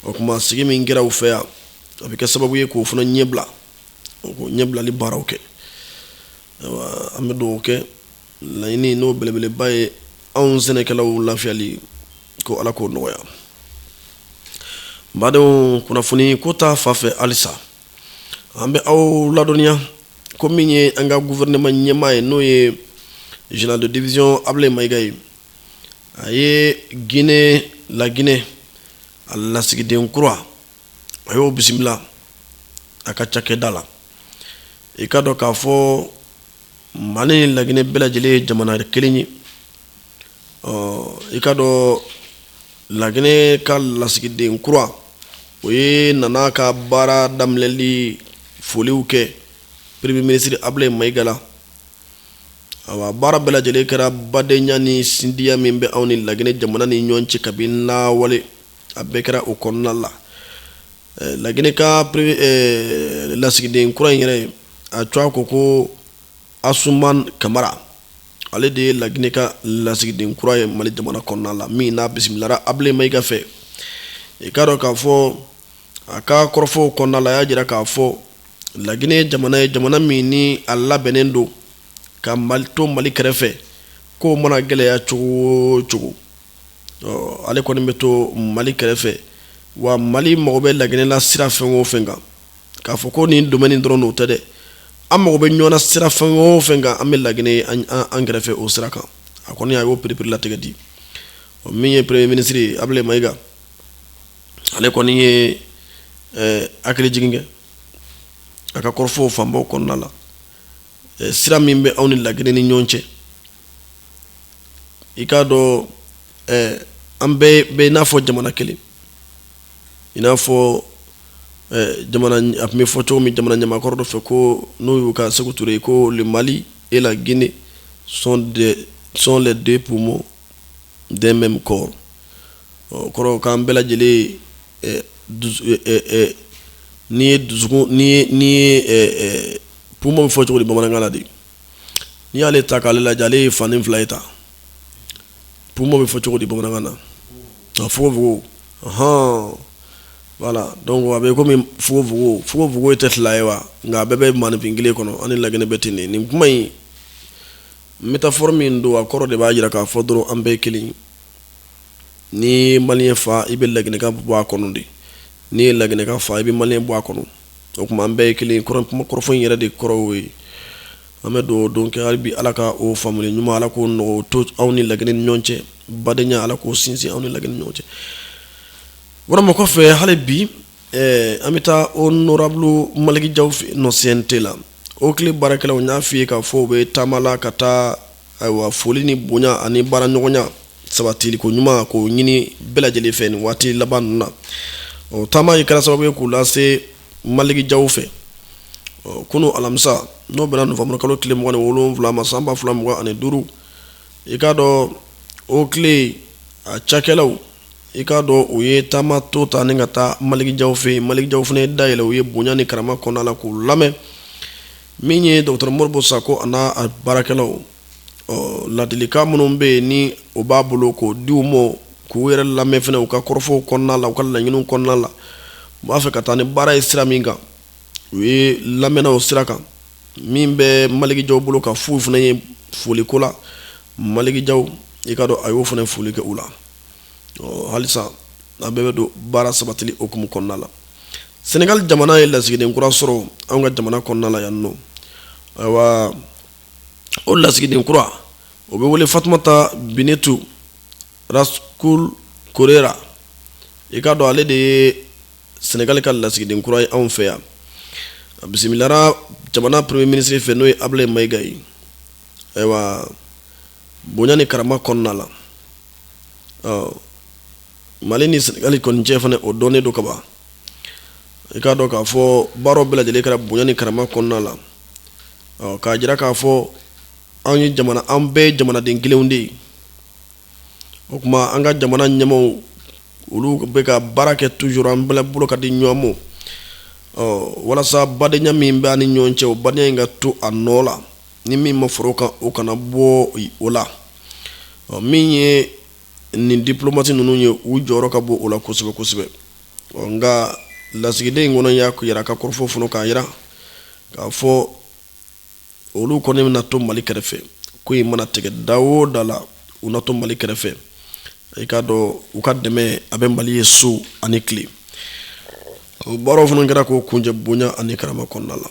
O tuma, sigi min kɛra u fɛ yan, a bɛ kɛ sababu ye k'o fana ɲɛbila, o ɲɛbilali baaraw kɛ. An bɛ dugawu kɛ, laɲini n'o belebeleba ye anw sɛnɛkɛlaw lafiyali, ko Ala k'o nɔgɔya. Badenw, kunnafoni ko ta fan fɛ, halisa an bɛ aw ladɔnniya ko min ye an ka gouvernement ɲɛmaa ye, n'o ye général de division Ablaye Mayiga ye, a ye Guinée, la Guinée, a lasigiden kura, a y'o bisimila a ka cakɛda la. I ka dɔn k'a fɔ Mali ni Laginɛ bɛɛ lajɛlen ye jamana kelen ye. Ɔ, i ka dɔn, Laginɛ ka lasigiden kura, o ye nana ka baara daminɛli foliw kɛ premier ministre Ablaye Mayiga la. Awa, baara bɛɛ lajɛlen kɛra badenya ni sindiya min bɛ anw ni Laginɛ jamana ni ɲɔgɔn cɛ kabini lawale, a bɛɛ kɛra o kɔnɔna la. Laginɛ ka lasigiden kura in yɛrɛ, a tɔgɔ ko Asuman Kamara. Ale de ye Laginɛ ka lasigiden kura ye Mali jamana kɔnɔna la, min n'a bisimilara Ablaye Mayiga fɛ. I k'a dɔn k'a fɔ a ka kɔrɔfɔw kɔnɔna la, a y'a jira k'a fɔ Laginɛ jamana ye jamana min ni a labɛnnen don ka Mali to Mali kɛrɛfɛ, ko mana gɛlɛya cogo o cogo, ale kɔni bɛ to Mali kɛrɛfɛ. Wa Mali mago bɛ Laginɛ la sira fɛn o fɛn kan, k'a fɔ ko nin domaine dɔrɔn n'o tɛ dɛ, an mago bɛ ɲɔgɔn na sira fɛn o fɛn kan, an bɛ Laginɛ an kɛrɛfɛ o sira kan. A kɔni a y'o pereperelatigɛ di. Min ye premier ministre ye, Ablaye Mayiga, ale kɔni ye hakili jigin kɛ a ka kɔrɔfɔw fanbaw kɔnɔna la. Sira min bɛ anw ni Laginɛ ni ɲɔgɔn cɛ, i k'a dɔn an bɛɛ bɛ i n'a fɔ jamana kelen, i n'a fɔ jamana a tun bɛ fɔ cogo min jamana ɲamakɔrɔ dɔ fɛ, ko n'o y'u ka Sékou Touré, ko le Mali et la Guinée sont les deux poumons d'un même corps. Kɔrɔ k'an bɛɛ lajɛlen, n'i ye dusukun, n'i ye poumon bɛ fɔ cogo di bamanankan na de? N'i y'ale ta k'ale lajɛ, ale ye fan fila ye ta. Poumon bɛ fɔ cogo di bamanankan na? A fogofogo, ɔhɔn, voilà. Donc a bɛ komi fogofogo, fogofogo tɛ fila ye wa, nka a bɛɛ bɛ maaninfin kelen kɔnɔ. An ni Laginɛ bɛ ten de. Nin kuma in, métaphore min don, a kɔrɔ de b'a jira k'a fɔ dɔrɔn an bɛɛ ye kelen. N'i ye malien fa, i bɛ Laginɛka bɔ a kɔnɔ de. N'i ye Laginɛka fa, i bɛ malien bɔ a kɔnɔ. O tuma an bɛɛ ye kelen. Kuma kɔrɔfɔ in yɛrɛ de kɔrɔ y'o ye. An bɛ dugawu don kɛ hali bi, Ala ka o faamuli ɲuman, Ala k'o nɔgɔ to anw ni Laginɛ ni ɲɔgɔn cɛ. Badenya, Ala k'o sinsin anw ni Laginɛ ni ɲɔgɔn cɛ. Vraiment, kɔfɛ hali bi, an bɛ taa honorable Malick Diaw fɛ nɔ CNT la. O tile baarakɛlaw, n y'a f'i ye k'a fɔ u bɛ taama la ka taa, ayiwa, foli ni bonya ani baara ɲɔgɔnya sabatili ko ɲuman k'o ɲini bɛɛ lajɛlen fɛ nin waati laban ninnu na. O taama in kɛra sababu ye k'u lase Malick Diaw fɛ kunu alamisa, n'o bɛnna nowanburu kalo tile 27 ma, san 2025. I k'a dɔn, o tile a cakɛlaw, i k'a dɔn, u ye taama to ta ni ka taa Malick Diaw fɛ yen. Malick Diaw fana ye da yɛlɛ u ye bonya ni karama kɔnɔna la k'u lamɛn. Min ye docteur Modibo Sako a n'a a baarakɛlaw, ɔ ladilikan minnu bɛ yen ni o b'a bolo k'o di u ma, k'u yɛrɛ lamɛn fana u ka kɔrɔfɔw kɔnɔna la, u ka laɲiniw kɔnɔna la, u b'a fɛ ka taa ni baara ye sira min kan, u ye lamɛnna o sira kan. Min bɛ Malick Diaw bolo ka f'u fana ye foliko la, Malick Diaw, i ka dɔn, a y'o fana foli kɛ u la. Ɔ halisa an bɛɛ bɛ don baara sabatili hukumu kɔnɔna la. Senegal jamana ye lasigiden kura sɔrɔ anw ka jamana kɔnɔna la yan nɔ. Ayiwa, o lasigiden kura o bɛ wele Fatumata Binetu Raskul Korera. I k'a dɔn, ale de ye Senegal ka lasigiden kura ye anw fɛ yan. A bisimilara jamana premier ministre fɛ, n'o ye Ablaye Mayiga ye, ayiwa, bonya ni karama kɔnɔna la. Ɔ Mali ni Senegal kɔni cɛ fana, o dɔnnen don kaban. I k'a dɔn k'a fɔ baaraw bɛɛ lajɛlen kɛra bonya ni karama kɔnɔna la, ɔ k'a jira k'a fɔ an ye jamana, an bɛɛ ye jamanaden kelenw de ye. O tuma an ka jamana ɲɛmaaw, olu bɛ ka baara kɛ toujours, an bɛɛ bolo ka di ɲɔgɔn ma, ɔ walasa badenya min bɛ an ni ɲɔgɔn cɛ, o badenya in ka to a nɔ la, ni min ma fara o kan, o kana bɔ o la. Ɔ min ye nin diplomate ninnu ye, u jɔyɔrɔ ka bon o la kosɛbɛ kosɛbɛ. Ɔ nka lasigiden in kɔnɔ y'a yira ka kɔrɔfɔ fana k'a yira k'a fɔ olu kɔni bɛna to Mali kɛrɛfɛ. Ko in mana tigɛ da o da la, u na to Mali kɛrɛfɛ. I k'a dɔn, u ka dɛmɛ a bɛ Mali ye so ani tile. O baaraw fana kɛra k'o kuncɛ bonya ani karama kɔnɔna la.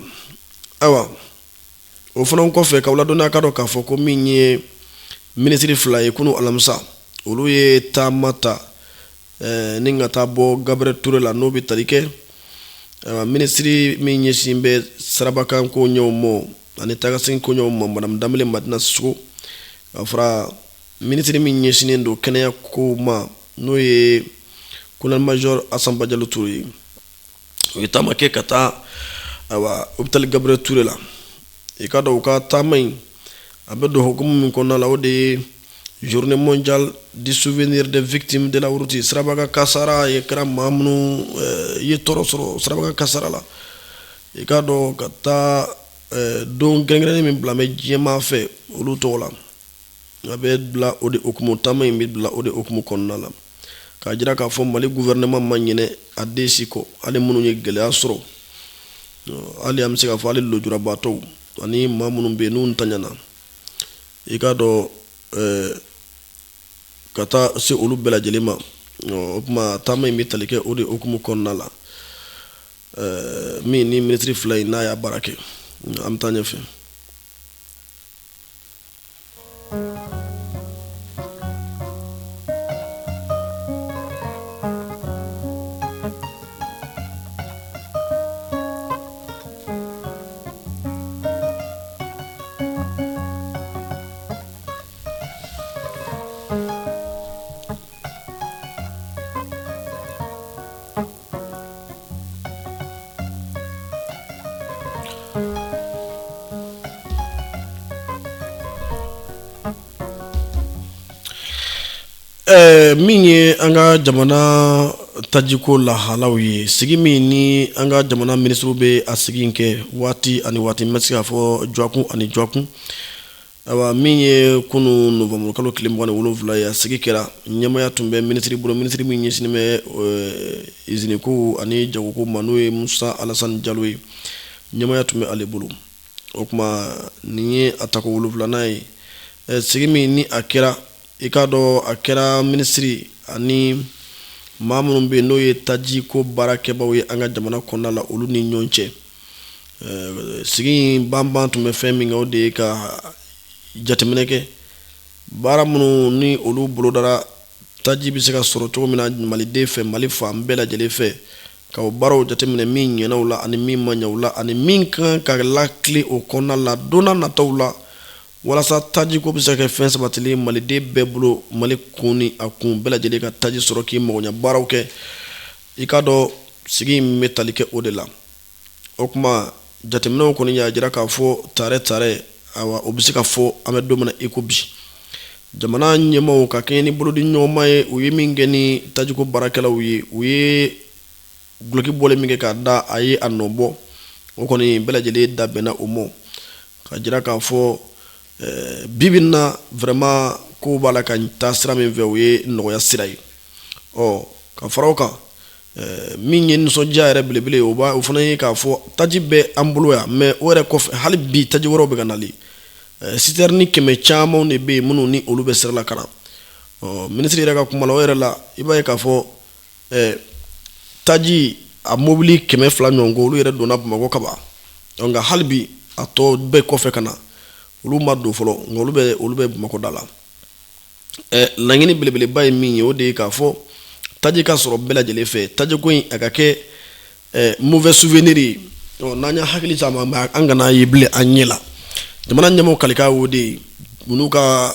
Ayiwa, o fana kɔfɛ, k'aw ladɔnniya k'a dɔn k'a fɔ ko min ye minisiri fila ye, kunu alamisa olu ye taama ta ni ka taa bɔ Gabriel Touré la, n'o bɛ tali kɛ minisiri min ɲɛsin bɛ sirabakan ko ɲɛw ma ani tagasegin ko ɲɛw ma, madame Danbele Madina Sisoko, ka fara minisiri min ɲɛsinnen don kɛnɛya kow ma, n'o ye colonel major Asan Bajalo Touré ye. U ye taama kɛ ka taa, ayiwa, hôpital Gabriel Touré la. I ka dɔn, u ka taama in a bɛ don hukumu min kɔnɔna la, o de ye journée mondiale du souvenir des victimes de la route. Sirabakan kasara ye kɛra maa minnu ye tɔɔrɔ sɔrɔ sirabakan kasara la, i k'a dɔn, ka taa don kɛrɛnkɛrɛnnen min bila bɛ diɲɛmaa fɛ olu tɔgɔ la, a bɛ bila o de hukumu. Taama in bɛ bila o de hukumu kɔnɔna la, k'a jira k'a fɔ Mali gouvernement ma ɲinɛ a den si kɔ, hali minnu ye gɛlɛya sɔrɔ, hali an bɛ se k'a fɔ hali lujurabaatɔw ani maa minnu bɛ yen n'u ntanyana, i k'a dɔn, ka taa se olu bɛɛ lajɛlen ma. O tuma taama in bɛ tali kɛ o de hukumu kɔnɔna la, min ni minisiri fila in n'a y'a baara kɛ. An bɛ taa ɲɛfɛ. Min ye an ka jamana tajiko lahalaw ye, sigi min ni an ka jamana minisiriw bɛ a sigi in kɛ waati ani waati, n bɛ se k'a fɔ dɔgɔkun ani dɔgɔkun. Ayiwa, min ye kunun nowanburu kalo tile 27 ye, a sigi kɛra, ɲɛmaaya tun bɛ minisiri bolo, minisiri min ɲɛsinnen bɛ iziniko ani jagoko ma, n'o ye Musa Alasani Jalo ye, ɲɛmaaya tun bɛ ale bolo. O tuma nin ye a tako 7nan ye. Sigi min ni a kɛra, i k'a dɔn a kɛra minisiri ani maa minnu bɛ yen n'o ye tajiko baarakɛbaw ye an ka jamana kɔnɔna la, olu ni ɲɔgɔn cɛ. Sigi in banban tun bɛ fɛn min kan, o de ye ka jateminɛ kɛ baara minnu ni olu bolodara, taji bɛ se ka sɔrɔ cogo min na maliden fɛ, Mali fan bɛɛ lajɛlen fɛ, ka o baaraw jateminɛ, min ɲɛna u la ani min ma ɲɛ u la, ani min kan ka latilen o kɔnɔna la don nataw la, walasa tajiko bɛ se ka kɛ fɛn sabatilen maliden bɛɛ bolo, Mali kun ni a kun bɛɛ lajɛlen ka taji sɔrɔ k'i magoɲɛ baaraw kɛ. I k'a dɔn sigi in bɛ tali kɛ o de la. O tuma jateminɛw kɔni y'a jira k'a fɔ tare tare, awa, o bɛ se ka fɔ an bɛ don min na i ko bi, jamana ɲɛmaaw ka kɛɲɛ ni bolodi ɲɔgɔnma ye, u ye min kɛ ni tajiko baarakɛlaw ye, u ye duloki bɔlen min kɛ k'a da, a ye a nɔ bɔ. O kɔni bɛɛ lajɛlen da bɛnna o ma, ka jira k'a fɔ bi bi in na, vraiment, kow b'a la ka taa sira min fɛ, o ye nɔgɔya sira ye. Ɔ ka fara o kan, min ye nisɔndiya yɛrɛ belebele ye, o fana ye k'a fɔ taji bɛ an bolo yan. Mais o yɛrɛ kɔfɛ, hali bi taji wɛrɛw bɛ ka nali. Citerne 100 camanw de bɛ yen minnu ni olu bɛ sira la ka na. Ɔ minisiri yɛrɛ ka kuma la, o yɛrɛ la, i b'a ye k'a fɔ taji a mobili 200 ɲɔgɔn ko, olu yɛrɛ donna Bamakɔ kaban. Nka hali bi a tɔ bɛɛ kɔfɛ ka na, olu ma don fɔlɔ, nka olu bɛ Bamakɔ da la. Laɲini belebeleba ye min ye, o de ye k'a fɔ taji ka sɔrɔ bɛɛ lajɛlen fɛ, tajiko in a ka kɛ mauvais souvenir ye. N'an y'a hakili caman, an kana ye bilen an ɲɛ la. Jamana ɲɛmɔgɔ kalikan o de ye, n'u ka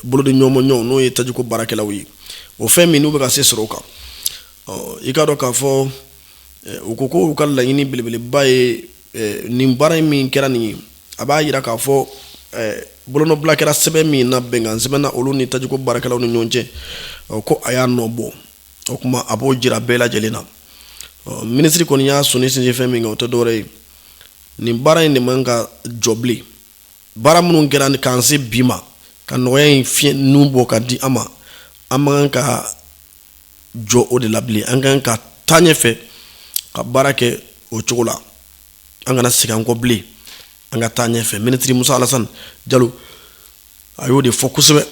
bolodi ɲɔgɔn ɲɔgɔn, n'o ye tajiko baarakɛlaw ye, o fɛn min n'u bɛ ka se sɔrɔ o kan. I k'a dɔn k'a fɔ u ko ko u ka laɲini belebeleba ye nin baara in min kɛra nin ye, a b'a jira k'a fɔ bolonɔbila kɛra sɛbɛn min na, bɛnkan sɛbɛn na olu ni tajiko baarakɛlaw ni ɲɔgɔn cɛ, ko a y'a nɔ bɔ. O tuma a b'o jira bɛɛ lajɛlen na. Minisiri kɔni y'a sɔnni sinsin fɛn min kan, o tɛ dɔwɛrɛ ye, nin baara in de man ka jɔ bilen. Baara minnu kɛra k'an se bi ma, ka nɔgɔya in fiɲɛ nun bɔ ka di an ma, an man ka jɔ o de la bilen. An kan ka taa ɲɛfɛ ka baara kɛ o cogo la, an kana segin an kɔ bilen, an ka taa ɲɛfɛ. Minisiri Musa Alasani Jalo, a y'o de fɔ kosɛbɛ,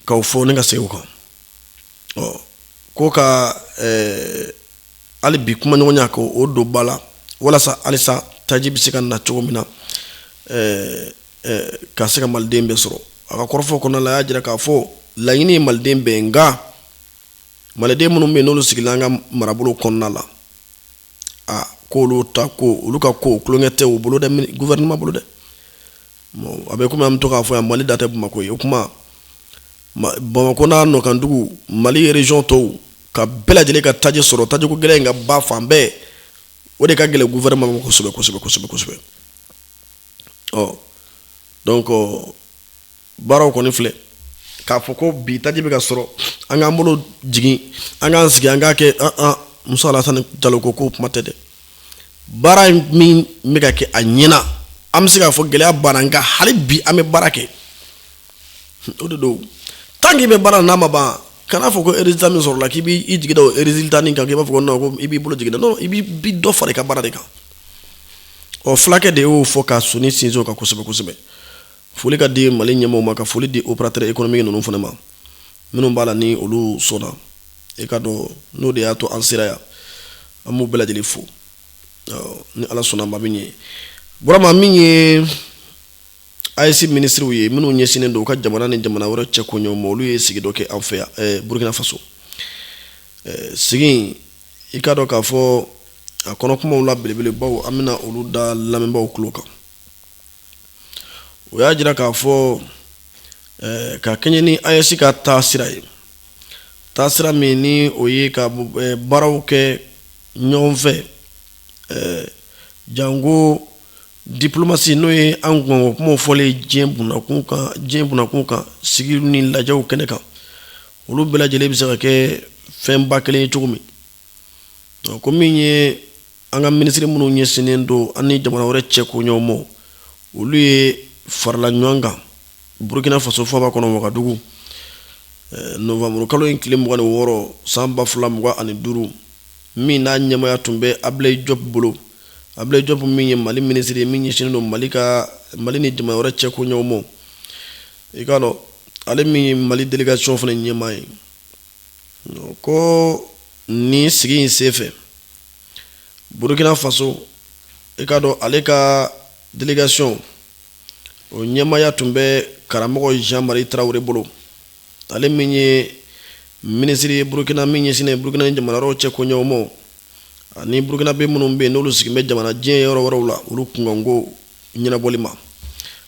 k'o fɔ ne ka segin o kan. Ɔ ko ka hali bi kumaɲɔgɔnya ko o don ba la, walasa halisa taji bɛ se ka na cogo min na ka se ka maliden bɛɛ sɔrɔ. A ka kɔrɔfɔ kɔnɔna la, a y'a jira k'a fɔ laɲini ye maliden bɛɛ, nka maliden minnu bɛ yen n'olu sigilen an ka marabolo kɔnɔna la, a k'olu ta ko, olu ka ko tulonkɛ tɛ u bolo dɛ, gouvernement bolo dɛ. A bɛ komi an bɛ to k'a fɔ yan, Mali da tɛ Bamakɔ ye. O kuma Bamakɔ n'a nɔkandugu, Mali région tɔw ka bɛɛ lajɛlen ka taji sɔrɔ, tajiko gɛlɛya in ka ban fan bɛɛ, o de ka gɛlɛn gouvernement ma kosɛbɛ kosɛbɛ kosɛbɛ kosɛbɛ. Ɔ donc baaraw kɔni filɛ k'a fɔ ko bi taji bɛ ka sɔrɔ, an k'an bolo jigin, an k'an sigi, an k'a kɛ an. Musa Alasani Jalo ko k'o kuma tɛ dɛ. Baara min bɛ ka kɛ a ɲɛna, an bɛ se k'a fɔ gɛlɛya banna, nka hali bi an bɛ baara kɛ. O de don, tant k'i bɛ baara n'a ma ban, kana fɔ ko résultat min sɔrɔla, k'i b'i jigi da o résultat nin kan, k'i b'a fɔ ko non, ko i b'i bolo jigin. Non, i b'i dɔ fara i ka baara de kan. Ɔ fulakɛ de y'o fɔ ka soni sinsin o kan kosɛbɛ kosɛbɛ. Foli ka di Mali ɲɛmɔgɔw ma, ka foli di opérateur économique ninnu fana ma, minnu b'a la ni olu sɔnna. I ka dɔn n'o de y'a to an sera yan, an b'u bɛɛ lajɛlen fo. Ni Ala sɔnna ma, min ye Burama, min ye AES minisiriw ye minnu ɲɛsinnen don u ka jamana ni jamana wɛrɛ cɛ koɲɛw ma, olu ye sigi dɔ kɛ an fɛ yan Burukina Faso. Sigi, i k'a dɔn k'a fɔ a kɔnɔ kumaw la belebelebaw, an bɛna olu da lamɛnbaaw tulo kan. O y'a jira k'a fɔ ka kɛɲɛ ni AES ka taasira ye, taasira min ni o ye ka baaraw kɛ ɲɔgɔn fɛ, janko diplomatie, n'o ye an kunkanko kumaw fɔlen diɲɛ bunakun kan, diɲɛ bunakun kan, sigi ni lajɛw kɛnɛ kan. Olu bɛɛ lajɛlen bɛ se ka kɛ fɛnba kelen ye cogo min. Ko min ye an ka minisiri minnu ɲɛsinnen don an ni jamana wɛrɛ cɛ koɲɛw ma, olu ye farala ɲɔgɔn kan Burukina Faso faaba kɔnɔ Wagadugu nowanburu kalo in tile 26 san 2025, min n'a ɲɛmaaya tun bɛ Ablaye Diop bolo. Ablaye Diop min ye Mali minisiri ye min ɲɛsinnen don Mali ka Mali ni jamana wɛrɛ cɛ koɲɛw ma, i k'a dɔn ale min ye Mali délégation fana ɲɛmaa ye, ko nin sigi in senfɛ, Burukina Faso, i k'a dɔn ale ka délégation o ɲɛmaaya tun bɛ karamɔgɔ Jean Marie Tarawele bolo, ale min ye minisiri ye Burukina min ɲɛsinnen Burukina ni jamana wɛrɛw cɛ koɲɛw ma, ani Burukinabe minnu bɛ yen n'olu sigilen bɛ jamana diɲɛ yɔrɔ wɛrɛw la, olu kunkanko ɲɛnabɔli ma.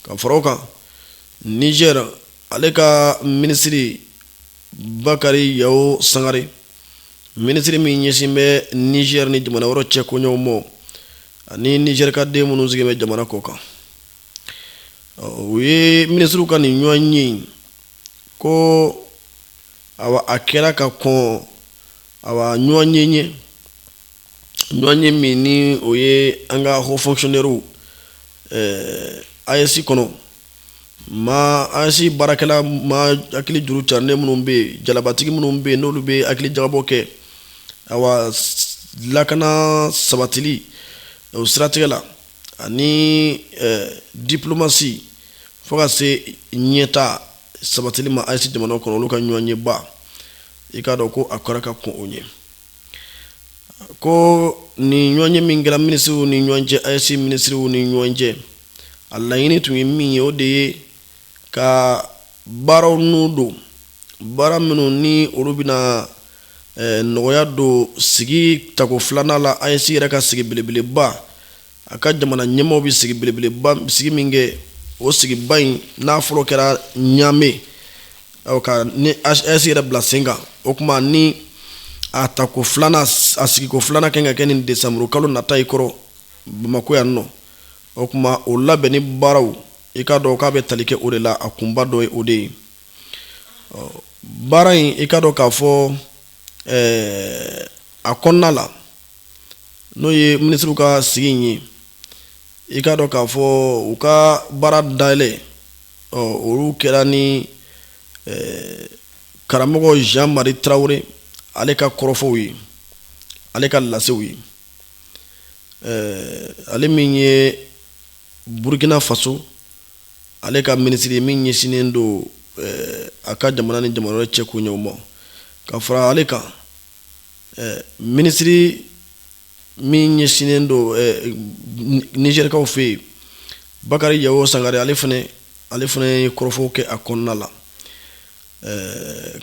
Ka fara o kan, Niger ale ka minisiri Bakari Yawo Sangare, minisiri min ɲɛsin bɛ Niger ni jamana wɛrɛw cɛ koɲɛw ma, ani Niger ka den minnu sigilen bɛ jamana kɔ kan, u ye minisiriw ka nin ɲɔgɔnye in, ko awa a kɛra ka kɔn awa ɲɔgɔnye ɲɛ, ɲɔgɔnye min ni o ye an ka haut fonctionnaires AES kɔnɔ, ma AES baarakɛla ma hakili juru carilen minnu bɛ yen, jalabatigi minnu bɛ yen n'olu bɛ hakili jagabɔ kɛ awa lakana sabatili o siratigɛ la, ani diplomasi fo ka se ɲɛta sabatili ma AES jamana kɔnɔ, olu ka ɲɔgɔnyeba, i k'a dɔn ko a kɛra ka kɔn o ɲɛ. Ko nin ɲɔgɔnye min kɛra minisiriw ni ɲɔgɔn cɛ, AES minisiriw ni ɲɔgɔn cɛ, a laɲini tun ye min ye, o de ye ka baaraw n'u don, baara minnu ni olu bɛna nɔgɔya don sigi tako filanan la, AES yɛrɛ ka sigi belebeleba, a ka jamana ɲɛmaaw bɛ sigi belebeleba sigi min kɛ, o sigiba in n'a fɔlɔ kɛra Ɲame ka ni AES yɛrɛ bila sen kan. O tuma ni a tako filanan, a sigiko filanan kan ka kɛ nin desanburu kalo nata i kɔrɔ Bamakɔ yan nɔ. O tuma o labɛnni baaraw, i k'a dɔn k'a bɛ tali kɛ o de la, a kunba dɔ ye o de ye. Baara in, i k'a dɔn k'a fɔ a kɔnɔna la, n'o ye minisiriw ka sigi in ye, i k'a dɔn k'a fɔ u ka baara dayɛlɛ, olu kɛra ni karamɔgɔ Jean Marie Tarawele ale ka kɔrɔfɔw ye, ale ka lasew ye, ale min ye Burukina Faso ale ka minisiri min ɲɛsinnen don a ka jamana ni jamana wɛrɛ cɛ koɲɛw ma. Ka fara ale kan, minisiri min ɲɛsinnen don Nizɛrikaw fɛ yen, Bakari Yawo Sangare, ale fana ye kɔrɔfɔw kɛ a kɔnɔna la.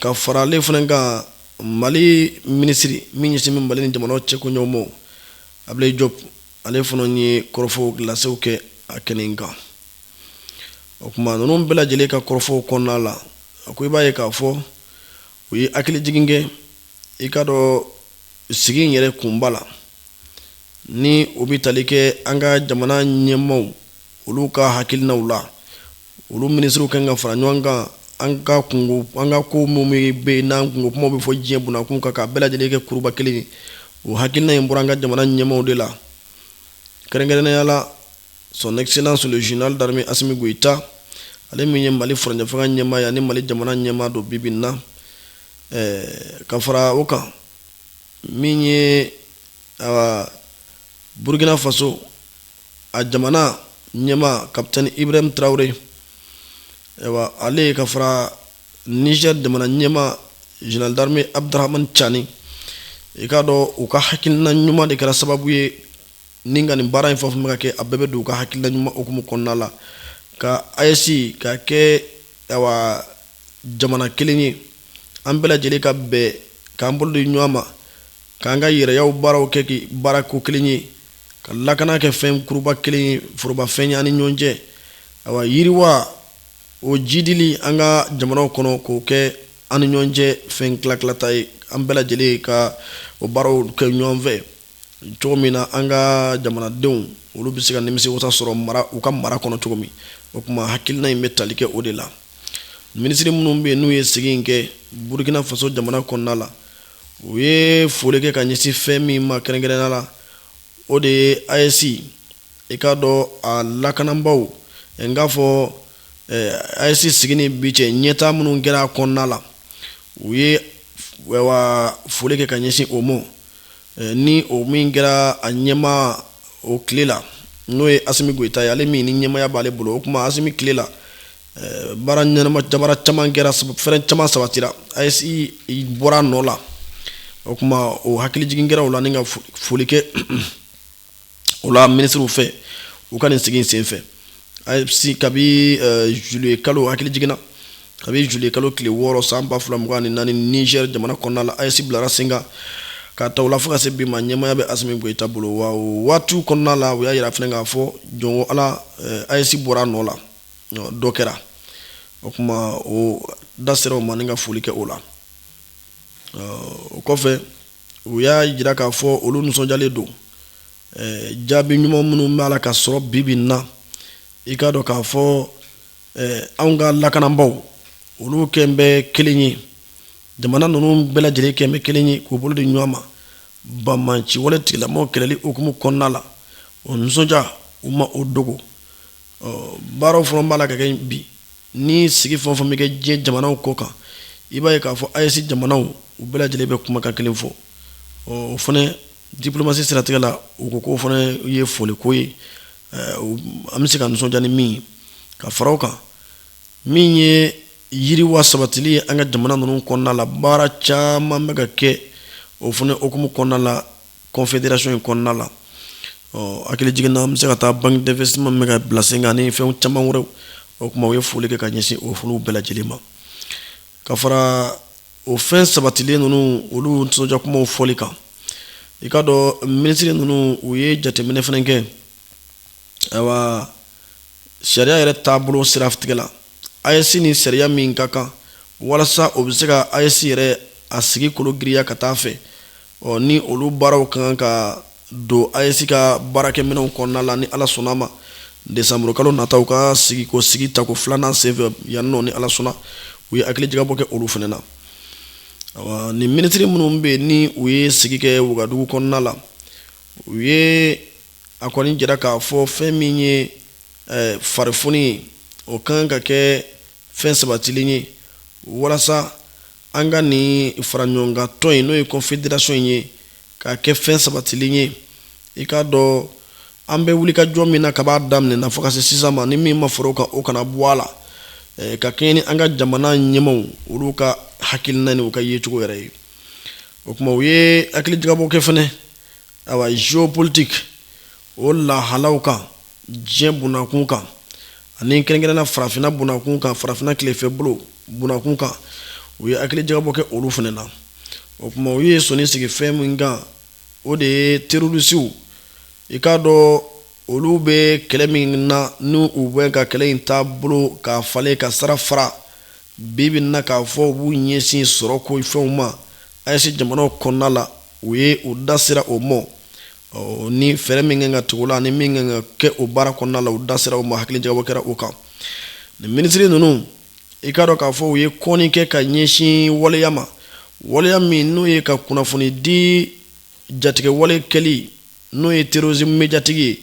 Ka fara ale fana kan, Mali minisiri min ɲɛsin bɛ Mali ni jamana cɛ koɲɛw ma, Ablaye Diop, ale fana ye kɔrɔfɔw lasew kɛ a kɛnɛ in kan. O tuma ninnu bɛɛ lajɛlen ka kɔrɔfɔw kɔnɔna la, a ko i b'a ye k'a fɔ u ye hakili jigin kɛ, i k'a dɔn sigi in yɛrɛ kunba la, ni o bɛ tali kɛ an ka jamana ɲɛmaaw olu ka hakilinaw la, olu minisiriw kan ka fara ɲɔgɔn kan an ka kungo, an ka ko minnu bɛ yen n'an kungo kumaw bɛ fɔ diɲɛ bunakun kan, k'a bɛɛ lajɛlen kɛ kuruba kelen ye. O hakilina in bɔra an ka jamana ɲɛmaaw de la, kɛrɛnkɛrɛnnenya la Son Excellence le général d'armée Assimi Goïta, ale min ye Mali furancɛ fanga ɲɛmaa ye ani Mali jamana ɲɛmaa don bi bi in na. Ka fara o kan, min ye Burkina Faso a jamana ɲɛmaa Capitaine Ibrahim Traoré, ayiwa ale, ka fara Niger jamana ɲɛmaa général d'armée Abdourahamane Tiani, i k'a dɔn u ka hakilina ɲuman de kɛra sababu ye ni ka nin baara in fɛn fɛn bɛ ka kɛ, a bɛɛ bɛ don u ka hakilina ɲuman hukumu kɔnɔna la, ka AES ka kɛ awa jamana kelen ye, an bɛɛ lajɛlen ka bɛn k'an bolo di ɲɔgɔn ma, k'an ka yɛrɛyaw baaraw kɛ k'i baara ko kelen ye, ka lakana kɛ fɛn kuruba kelen ye, forobafɛn ye an ni ɲɔgɔn cɛ, awa yiriwa o jidili an ka jamanaw kɔnɔ, k'o kɛ an ni ɲɔgɔn cɛ fɛn tila-tilata ye, an bɛɛ lajɛlen ka o baaraw kɛ ɲɔgɔn fɛ cogo min na an ka jamanadenw olu bɛ se ka nimisi wasa sɔrɔ mara u ka mara kɔnɔ cogo min. O tuma hakilina in bɛ tali kɛ o de la. Minisiri minnu bɛ yen n'u ye sigi in kɛ Burukina Faso jamana kɔnɔna la, u ye foli kɛ ka ɲɛsin fɛn min ma kɛrɛnkɛrɛnnenya la, o de ye AES, i k'a dɔn a lakanabaaw, n k'a fɔ AES sigi ni bi cɛ ɲɛtaa minnu kɛra a kɔnɔna la, u ye foli kɛ ka ɲɛsin o ma. Ni o min kɛra a ɲɛmaa o tile la, n'o ye Asimi Goyita ye, ale min ni ɲɛmaaya b'ale bolo. O tuma Asimi tile la, baara ɲɛnama jamana caman kɛra, fɛn caman sabatira, AES bɔra a nɔ la. O tuma o hakilijigin kɛra o la ni ka foli kɛ o la minisiriw fɛ u ka nin sigi in senfɛ. AES kabi juillet kalo, hakili jiginna kabi juillet kalo tile 6 san 2024 Niger jamana kɔnɔna la, AES bilara sen kan ka ta o la fo ka se bi ma, ɲɛmaaya bɛ Asimi Goyita bolo. Wa o waatiw kɔnɔna la, u y'a yira fana k'a fɔ jɔn ko Ala, AES bɔra a nɔ la, dɔ kɛra. O tuma o da sera o ma ni ka foli kɛ o la. O kɔfɛ, u y'a jira k'a fɔ olu nisɔndiyalen don jaabi ɲuman minnu b'a la ka sɔrɔ bi bi na. I k'a dɔn k'a fɔ anw ka lakanabaaw, olu kɛn bɛ kelen ye, jamana ninnu bɛɛ lajɛlen kɛn bɛ kelen ye k'u bolo di ɲɔgɔn ma banbaanci wale tigilamɔgɔw kɛlɛli hukumu kɔnɔna la. O nisɔndiya, u ma o dogo. Baaraw fana b'a la ka kɛ bi. Ni sigi fɛn o fɛn bɛ kɛ diɲɛ jamanaw kɔ kan, i b'a ye k'a fɔ AES jamanaw, u bɛɛ lajɛlen bɛ kumakan kelen fɔ. O fana diplomatie siratigɛ la, u ko k'o fana ye foliko ye, an bɛ se ka nisɔndiya ni min ye. Ka fara o kan, min ye yiriwa sabatili ye an ka jamana ninnu kɔnɔna la, baara caman bɛ ka kɛ o fana hukumu kɔnɔna la confédération in kɔnɔna la. Ɔ hakili jiginna, an bɛ se ka taa banque d'investissement min bɛ ka bila sen kan ani fɛn caman wɛrɛw. O tuma u ye foli kɛ ka ɲɛsin o foliw bɛɛ lajɛlen ma. Ka fara o fɛn sabatilen ninnu, olu nisɔndiya kumaw fɔli kan, i k'a dɔn minisiri ninnu, u ye jateminɛ fana kɛ, ayiwa, sariya yɛrɛ taabolo siratigɛ la, AES ni sariya min ka kan walasa o bɛ se ka AES yɛrɛ a sigi kolo giriya ka taa fɛ. Ɔ ni olu baaraw ka kan ka don AES ka baarakɛminɛnw kɔnɔna la, ni Ala sɔnna a ma, desanburu kalo nata, u ka sigi ko sigi tako filanan senfɛ yan nɔ, ni Ala sɔnna, u ye hakilijagabɔ kɛ olu fana na. Awa, ni minisiri minnu bɛ yen ni u ye sigi kɛ Wagadugu kɔnɔna la, u ye a kɔni jira k'a fɔ fɛn min ye farifoni ye, o ka kan ka kɛ fɛn sabatilen ye walasa an ka nin faraɲɔgɔnkan tɔn in, n'o ye confédération in ye, k'a kɛ fɛn sabatilen ye. I k'a dɔn an bɛ wuli ka jɔ min na ka b'a daminɛ na fo ka se sisan ma, ni min ma fara o kan, o kana bɔ a la, ka kɛɲɛ ni an ka jamana ɲɛmaaw, olu ka hakilina ni u ka yecogo yɛrɛ ye. O tuma u ye hakilijagabɔ kɛ fɛnɛ, awa, géopolitique o lahalaw kan diɲɛ bunakun kan, ani kɛrɛnkɛrɛnna farafinna bunakun kan, farafinna tilefɛ bolo bunakun kan, u ye hakilijagabɔ kɛ olu fana na. O tuma u ye sɔnni sigi fɛn min kan, o de ye terroristew. I k'a dɔn olu bɛ kɛlɛ min na, ni u bɛ ka kɛlɛ in taabolo k'a falen ka sira fara bi bi na, k'a fɔ u b'u ɲɛsin sɔrɔ ko fɛnw ma AES jamanaw kɔnɔna la, u ye u da sera o ma. Ni fɛɛrɛ min kan ka tugu la ani min kan ka kɛ o baara kɔnɔna la, u da sera o ma, hakilijagabɔ kɛra o kan. Nin minisiri ninnu, i k'a dɔn k'a fɔ u ye kɔnni kɛ ka ɲɛsin waleya ma, waleya min n'o ye ka kunnafoni di jatigɛ wale kɛli, n'o ye terrorisme médiatique ye.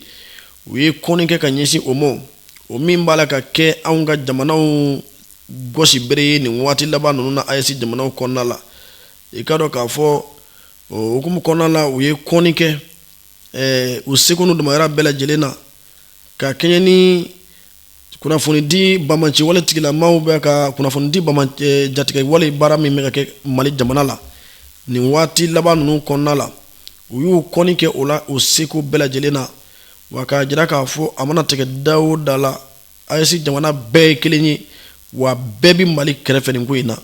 U ye kɔnni kɛ ka ɲɛsin o ma, o min b'a la ka kɛ anw ka jamanaw gosi bere ye nin waati laban ninnu na AES jamanaw kɔnɔna la. I k'a dɔn k'a fɔ o hukumu kɔnɔna la, u ye kɔnni kɛ u seko n'u damayira bɛɛ lajɛlen na ka kɛɲɛ ni kunnafoni di banbaanci wale tigilamaw bɛ ka kunnafoni di jatigɛ wale baara min bɛ ka kɛ Mali jamana la nin waati laban ninnu kɔnɔna la. U y'u kɔnni kɛ o la u seko bɛɛ lajɛlen na, wa k'a jira k'a fɔ a mana tigɛ da o da la, AES jamana bɛɛ ye kelen ye, wa bɛɛ bɛ Mali kɛrɛfɛ nin ko in na.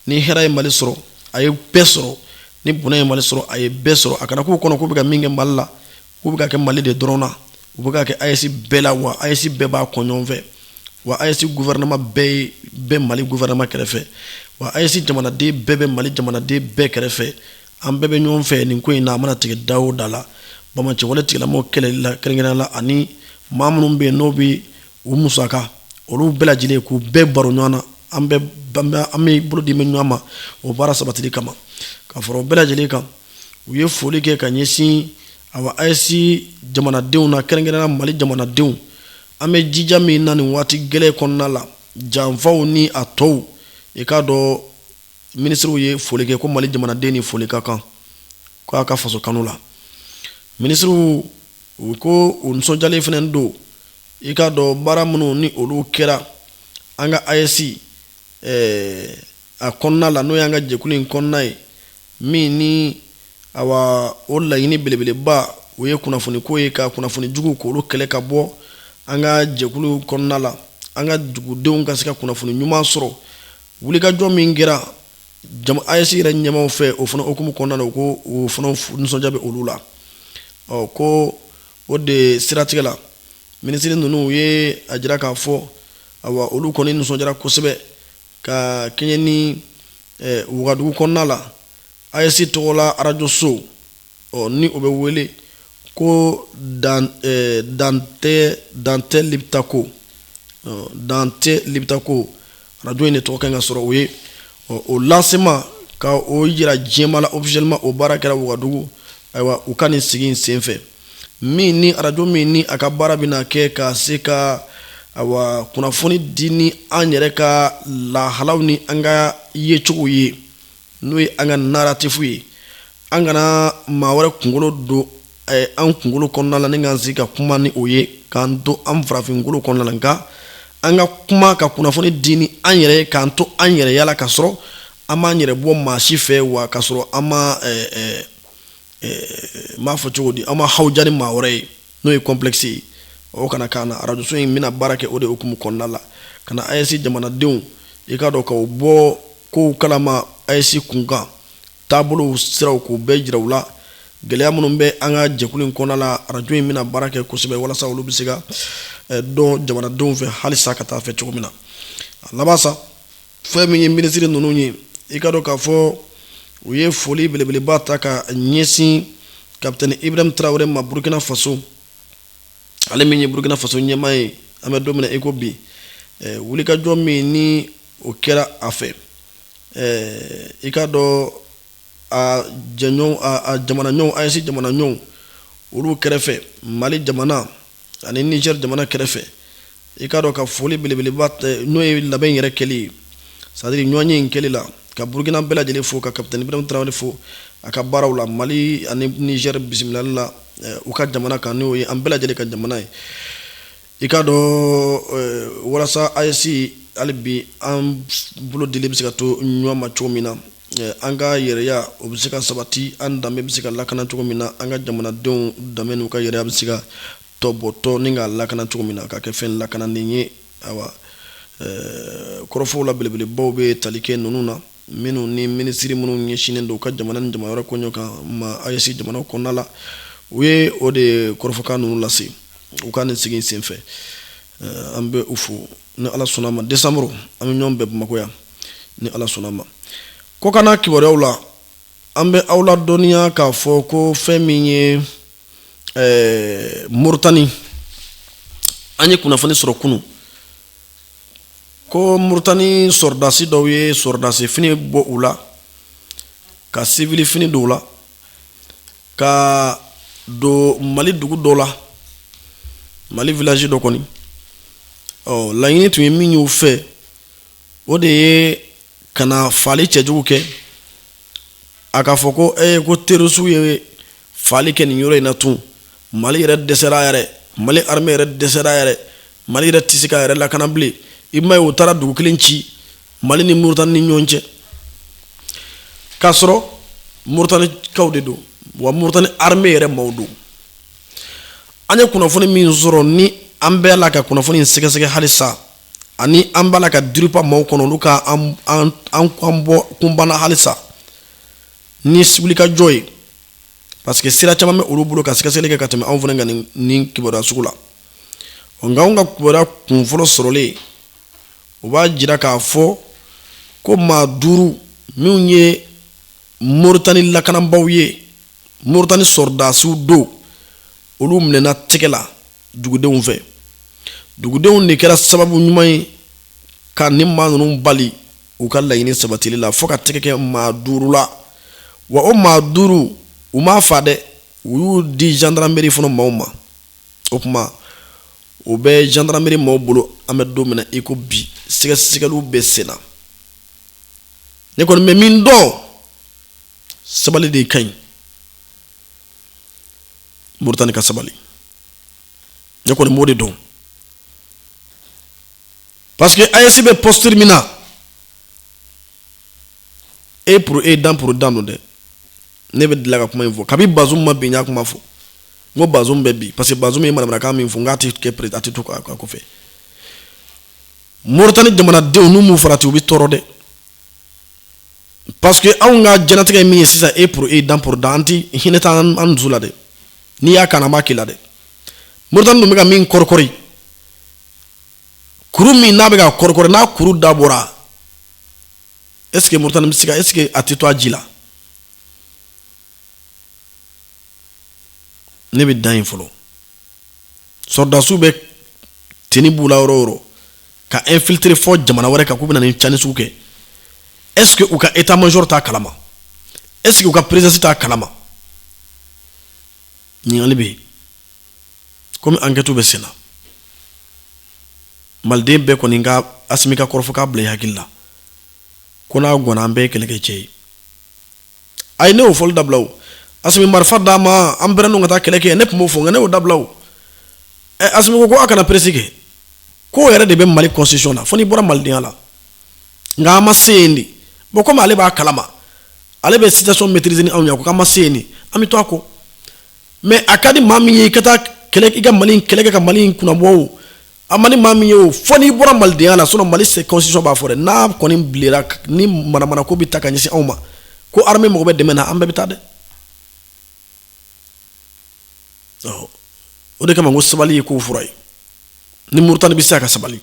Ni hɛrɛ ye Mali sɔrɔ, a ye bɛɛ sɔrɔ. Ni bɔnɛ ye Mali sɔrɔ, a ye bɛɛ sɔrɔ. A kana k'u kɔnɔ k'u bɛ ka min kɛ Mali la, k'u bɛ ka kɛ Mali de dɔrɔn na, u bɛ ka kɛ AES bɛɛ la, wa AES bɛɛ b'a kɔ ɲɔgɔn fɛ, wa AES gouvernement bɛɛ bɛ Mali gouvernement kɛrɛfɛ, wa AES jamanaden bɛɛ bɛ Mali jamanaden bɛɛ kɛrɛfɛ. An bɛɛ bɛ ɲɔgɔn fɛ nin ko in na. A mana tigɛ da o da la, banbaanci wale tigilamɔgɔw kɛlɛli la kɛrɛnkɛrɛnnenya la, ani maa minnu bɛ yen n'o bɛ u musaka, olu bɛɛ lajɛlen k'u bɛɛ baro ɲɔgɔn na. An bɛ an bɛ bolo di bɛ ɲɔgɔn ma o baara sabatili kama. Ka fara o bɛɛ lajɛlen kan, u ye foli kɛ ka ɲɛsin awa AES jamanadenw na, kɛrɛnkɛrɛnnenya Mali jamanadenw. An bɛ jija min na nin waati gɛlɛn kɔnɔna la, janfaw ni a tɔw, i k'a dɔn minisiriw ye foli kɛ ko Mali jamanaden ni foli ka kan k'a ka faso kanu la. Minisiriw u ko u nisɔndiyalen fana don, i k'a dɔn baara minnu ni olu kɛra an ka AES a kɔnɔna la, n'o y'an ka jɛkulu in kɔnɔna ye, min ni awa o laɲini belebeleba o ye kunnafoni ko ye, ka kunnafoni jugu k'olu kɛlɛ ka bɔ an ka jɛkulu kɔnɔna la, an ka dugudenw ka se ka kunnafoni ɲuman sɔrɔ. Wulikajɔ min kɛra AES yɛrɛ ɲɛmaaw fɛ, o fana hukumu kɔnɔna na, u ko o fana nisɔndiya bɛ olu la. Ɔ ko o de siratigɛ la, minisiri ninnu ye a jira k'a fɔ awa olu kɔni nisɔndiyara kosɛbɛ ka kɛɲɛ ni Wagadugu kɔnɔna la AES tɔgɔla arajoso, ɔ ni o bɛ wele ko Dantɛ Liptako, Dantɛ Liptako arajo in de tɔgɔ kan ka sɔrɔ o ye. O lancement ka o jira diɲɛmaa la officiellement, o baara kɛra Wagadugu, ayiwa u ka nin sigi in senfɛ, min ni arajo min ni a ka baara bɛna kɛ ka se ka awa kunnafoni di ni an yɛrɛ ka lahalaw ni an ka yecogo ye, n'o ye an ka narratif ye. An kana maa wɛrɛ kunkolo don an kunkolo kɔnɔna la ni k'an sigi ka kuma ni o ye k'an to an farafinkolo kɔnɔna la, nka an ka kuma ka kunnafoni di ni an yɛrɛ ye, k'an to an yɛrɛya la, ka sɔrɔ an m'an yɛrɛ bɔ maa si fɛ, wa ka sɔrɔ an ma n b'a fɔ cogo di, an ma hawuja ni maa wɛrɛ ye, n'o ye complexe ye, o kana k'an na. Arajoso in bɛna baara kɛ o de hukumu kɔnɔna la, ka na AES jamanadenw, i k'a dɔn k'o bɔ kow kalama AES kunkan taabolow siraw, k'u bɛɛ jira u la, gɛlɛya minnu bɛ an ka jɛkulu in kɔnɔna la. Arajo in bɛna baara kɛ kosɛbɛ walasa olu bɛ se ka dɔn jamanadenw fɛ halisa ka taa fɛ cogo min na. A laban sa, fɛn min ye minisiri ninnu ye, i k'a dɔn k'a fɔ u ye foli belebeleba ta ka ɲɛsin kapitɛni Ibrahim Traoré ma, Burkina Faso, ale min ye Burkina Faso ɲɛmaa ye an bɛ don min na i ko bi. Wulikajɔ min ni o kɛra a fɛ, i k'a dɔn a jɛɲɔgɔn, a jamanaɲɔgɔn, AES jamanaɲɔgɔn olu kɛrɛfɛ, Mali jamana ani Niger jamana kɛrɛfɛ, i k'a dɔn ka foli belebeleba, n'o ye labɛn yɛrɛ kɛli ye, c'est à dire ɲɔgɔnye in kɛli la, ka Burukina bɛɛ lajɛlen fo, ka kapitɛni Ibrahim Traoré fo a ka baaraw la Mali ani Niger bisimilali la u ka jamana kan, n'o ye an bɛɛ lajɛlen ka jamana ye. I k'a dɔn walasa AES hali bi an bolo dili bɛ se ka to ɲɔgɔn ma cogo min na, an ka yɛrɛya o bɛ se ka sabati, an danbe bɛ se ka lakana cogo min na, an ka jamanadenw danbe n'u ka yɛrɛya bɛ se ka tɔbɔtɔ ni ka lakana cogo min na, ka kɛ fɛn lakananen ye. Awa kɔrɔfɔw la belebelebaw bɛ tali kɛ ninnu na, minnu ni minisiri minnu ɲɛsinnen don u ka jamana ni jamana wɛrɛ koɲɛ kan ma AES jamana kɔnɔna la, u ye o de kɔrɔfɔkan ninnu lase u ka nin sigi in senfɛ. An bɛ u fo. Ni Ala sɔnna ma, décembre an bɛ ɲɔgɔn bɛn Bamakɔ yan, ni Ala sɔnna ma. Kɔkanna kibaruyaw la, an bɛ aw ladɔnniya k'a fɔ ko fɛn min ye Moritani, an ye kunnafoni sɔrɔ kunun ko Moritani sɔrɔdasi dɔw ye sɔrɔdasi fini bɔ u la ka sivili fini don u la ka don Mali dugu dɔ la, Mali village dɔ kɔni. Ɔ laɲini tun ye min y'u fɛ, o de ye ka na faali cɛjugu kɛ, a k'a fɔ ko ko terroristew ye faali kɛ nin yɔrɔ in na tun, Mali yɛrɛ dɛsɛra yɛrɛ, Mali armée yɛrɛ dɛsɛra yɛrɛ, Mali yɛrɛ tɛ se k'a yɛrɛ lakana bilen. I m'a ye, u taara dugu kelen ci Mali ni Moritani ni ɲɔgɔn cɛ, k'a sɔrɔ Moritanikaw de don, wa Moritani armée yɛrɛ maaw don. An ye kunnafoni min sɔrɔ, ni an bɛ la ka kunnafoni in sɛgɛsɛgɛ halisa, ani an b'a la ka DIRPA maaw kɔnɔ, olu ka an bɔ kunbana halisa ni wulikajɔ ye, parce que sira caman bɛ olu bolo ka sɛgɛsɛgɛli kɛ ka tɛmɛ anw fana kan nin kibaruya sugu la. Nka anw ka kibaruya kun fɔlɔ sɔrɔlen, o b'a jira k'a fɔ ko maa duuru minnu ye Moritani lakanabaaw ye, Moritani sɔrɔdasiw don, olu minɛna tɛgɛ la dugudenw fɛ. Dugudenw de kɛra sababu ɲuman ye ka nin maa ninnu bali u ka laɲini sabatili la, fo ka tɛgɛ kɛ maa 5 la. Wa o maa 5, u m'a fa dɛ, u y'u di gendarmerie fana maaw ma. O tuma o bɛ gendarmerie maaw bolo an bɛ don min na i ko bi, sɛgɛsɛgɛliw bɛ sen na. Ne kɔni bɛ min dɔn, sabali de ka ɲi. Moritani ka sabali, ne kɔni b'o de dɔn, parce que AES bɛ posture min na, œil pour œil, dent pour dent don dɛ. Ne bɛ deli ka kuma in fɔ kabi Bazoum ma bin, n y'a kuma fɔ n ko Bazoum bɛ bi, parce que Bazoum ye manamanakan min fɔ, n k'a tɛ kɛ, a tɛ to a kɔfɛ. Moritani jamanadenw, n'u m'u farati, u bɛ tɔɔrɔ dɛ, parce que anw ka diɲɛlatigɛ ye min ye sisan, œil pour œil, dent pour dent, an ti hinɛ t'an an dusu la dɛ. N'i y'a kan, an b'a k'i la dɛ. Moritani dun bɛ ka min kɔrɔkɔri, kuru min n'a bɛ ka kɔrɔkɔri, n'a kuru dabɔra, est ce que Moritani bɛ se ka, est ce que a tɛ to a ji la? Ne bɛ dan yen fɔlɔ. Sɔrɔdasiw bɛ tenue b'u la yɔrɔ o yɔrɔ ka infiltrer fɔ jamana wɛrɛ kan k'u bɛna nin cani sugu kɛ, est ce que u ka état major t'a kalama? Est ce que u ka présidence t'a kalama? Ɲininkali bɛ yen. Komi enquête bɛ sen na, maliden bɛɛ kɔni ka Asimi ka kɔrɔfɔ k'a bila i hakili la ko n'a gɔnna, an bɛɛ ye kɛlɛkɛcɛ ye. Ayi, ne y'o fɔli dabila. O Asimi marifa d'a ma, an bɛrɛ ka taa kɛlɛ kɛ, ne tun b'o fɔ, nka ne y'o dabila. O ɛ, Asimi ko a kana presse kɛ, k'o yɛrɛ de bɛ Mali constitution na, fo n'i bɔra malidenya la. Nka an ma se yen de. Bon, komi ale b'a kalama, ale bɛ situation maîtriser ni anw ye, a ko k'an ma se yen de, an bɛ to a kɔ. Mais a ka di maa min ye i ka taa kɛlɛ, i ka Mali kɛlɛ kɛ ka Mali in kunnabɔ, o a man di maa min ye o, fo n'i bɔra malidenya la. Sinon Mali constitution b'a fɔ dɛ, n'a kɔni bilera ni manamana ko bɛ ta ka ɲɛsin anw ma, ko armée mago bɛ dɛmɛ na, an bɛɛ bɛ taa dɛ. O de kama n ko sabali ye kow fura ye. Ni Moritani bɛ se a ka sabali.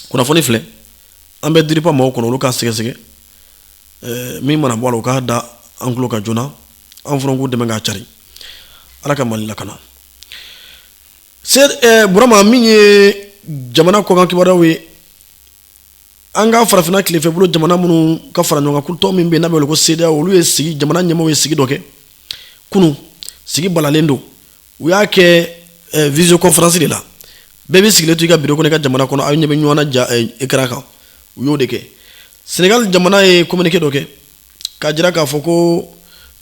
Kunnafoni filɛ, an bɛ DIRPA maaw kɔnɔ, olu k'a sɛgɛsɛgɛ, min mana bɔ a la, u k'a da an tulo kan joona, an fana k'u dɛmɛ k'a cari. Ala ka Mali lakana. Se Burama, min ye jamana kɔkan kibaruyaw ye, an ka farafinna tilefɛbolo jamana minnu ka fara ɲɔgɔn kan, tɔn min bɛ yen n'a bɛ wele ko CEDEAO, olu ye sigi, jamana ɲɛmaaw ye sigi dɔ kɛ kunun. Sigi balalen don, u y'a kɛ visioconférence de la. Bɛɛ bɛ sigilen to i ka biro kɔnɔ, i ka jamana kɔnɔ, aw ɲɛ bɛ ɲɔgɔn na ja écran kan. U y'o de kɛ. Senegal jamana ye communiqué dɔ kɛ k'a jira k'a fɔ ko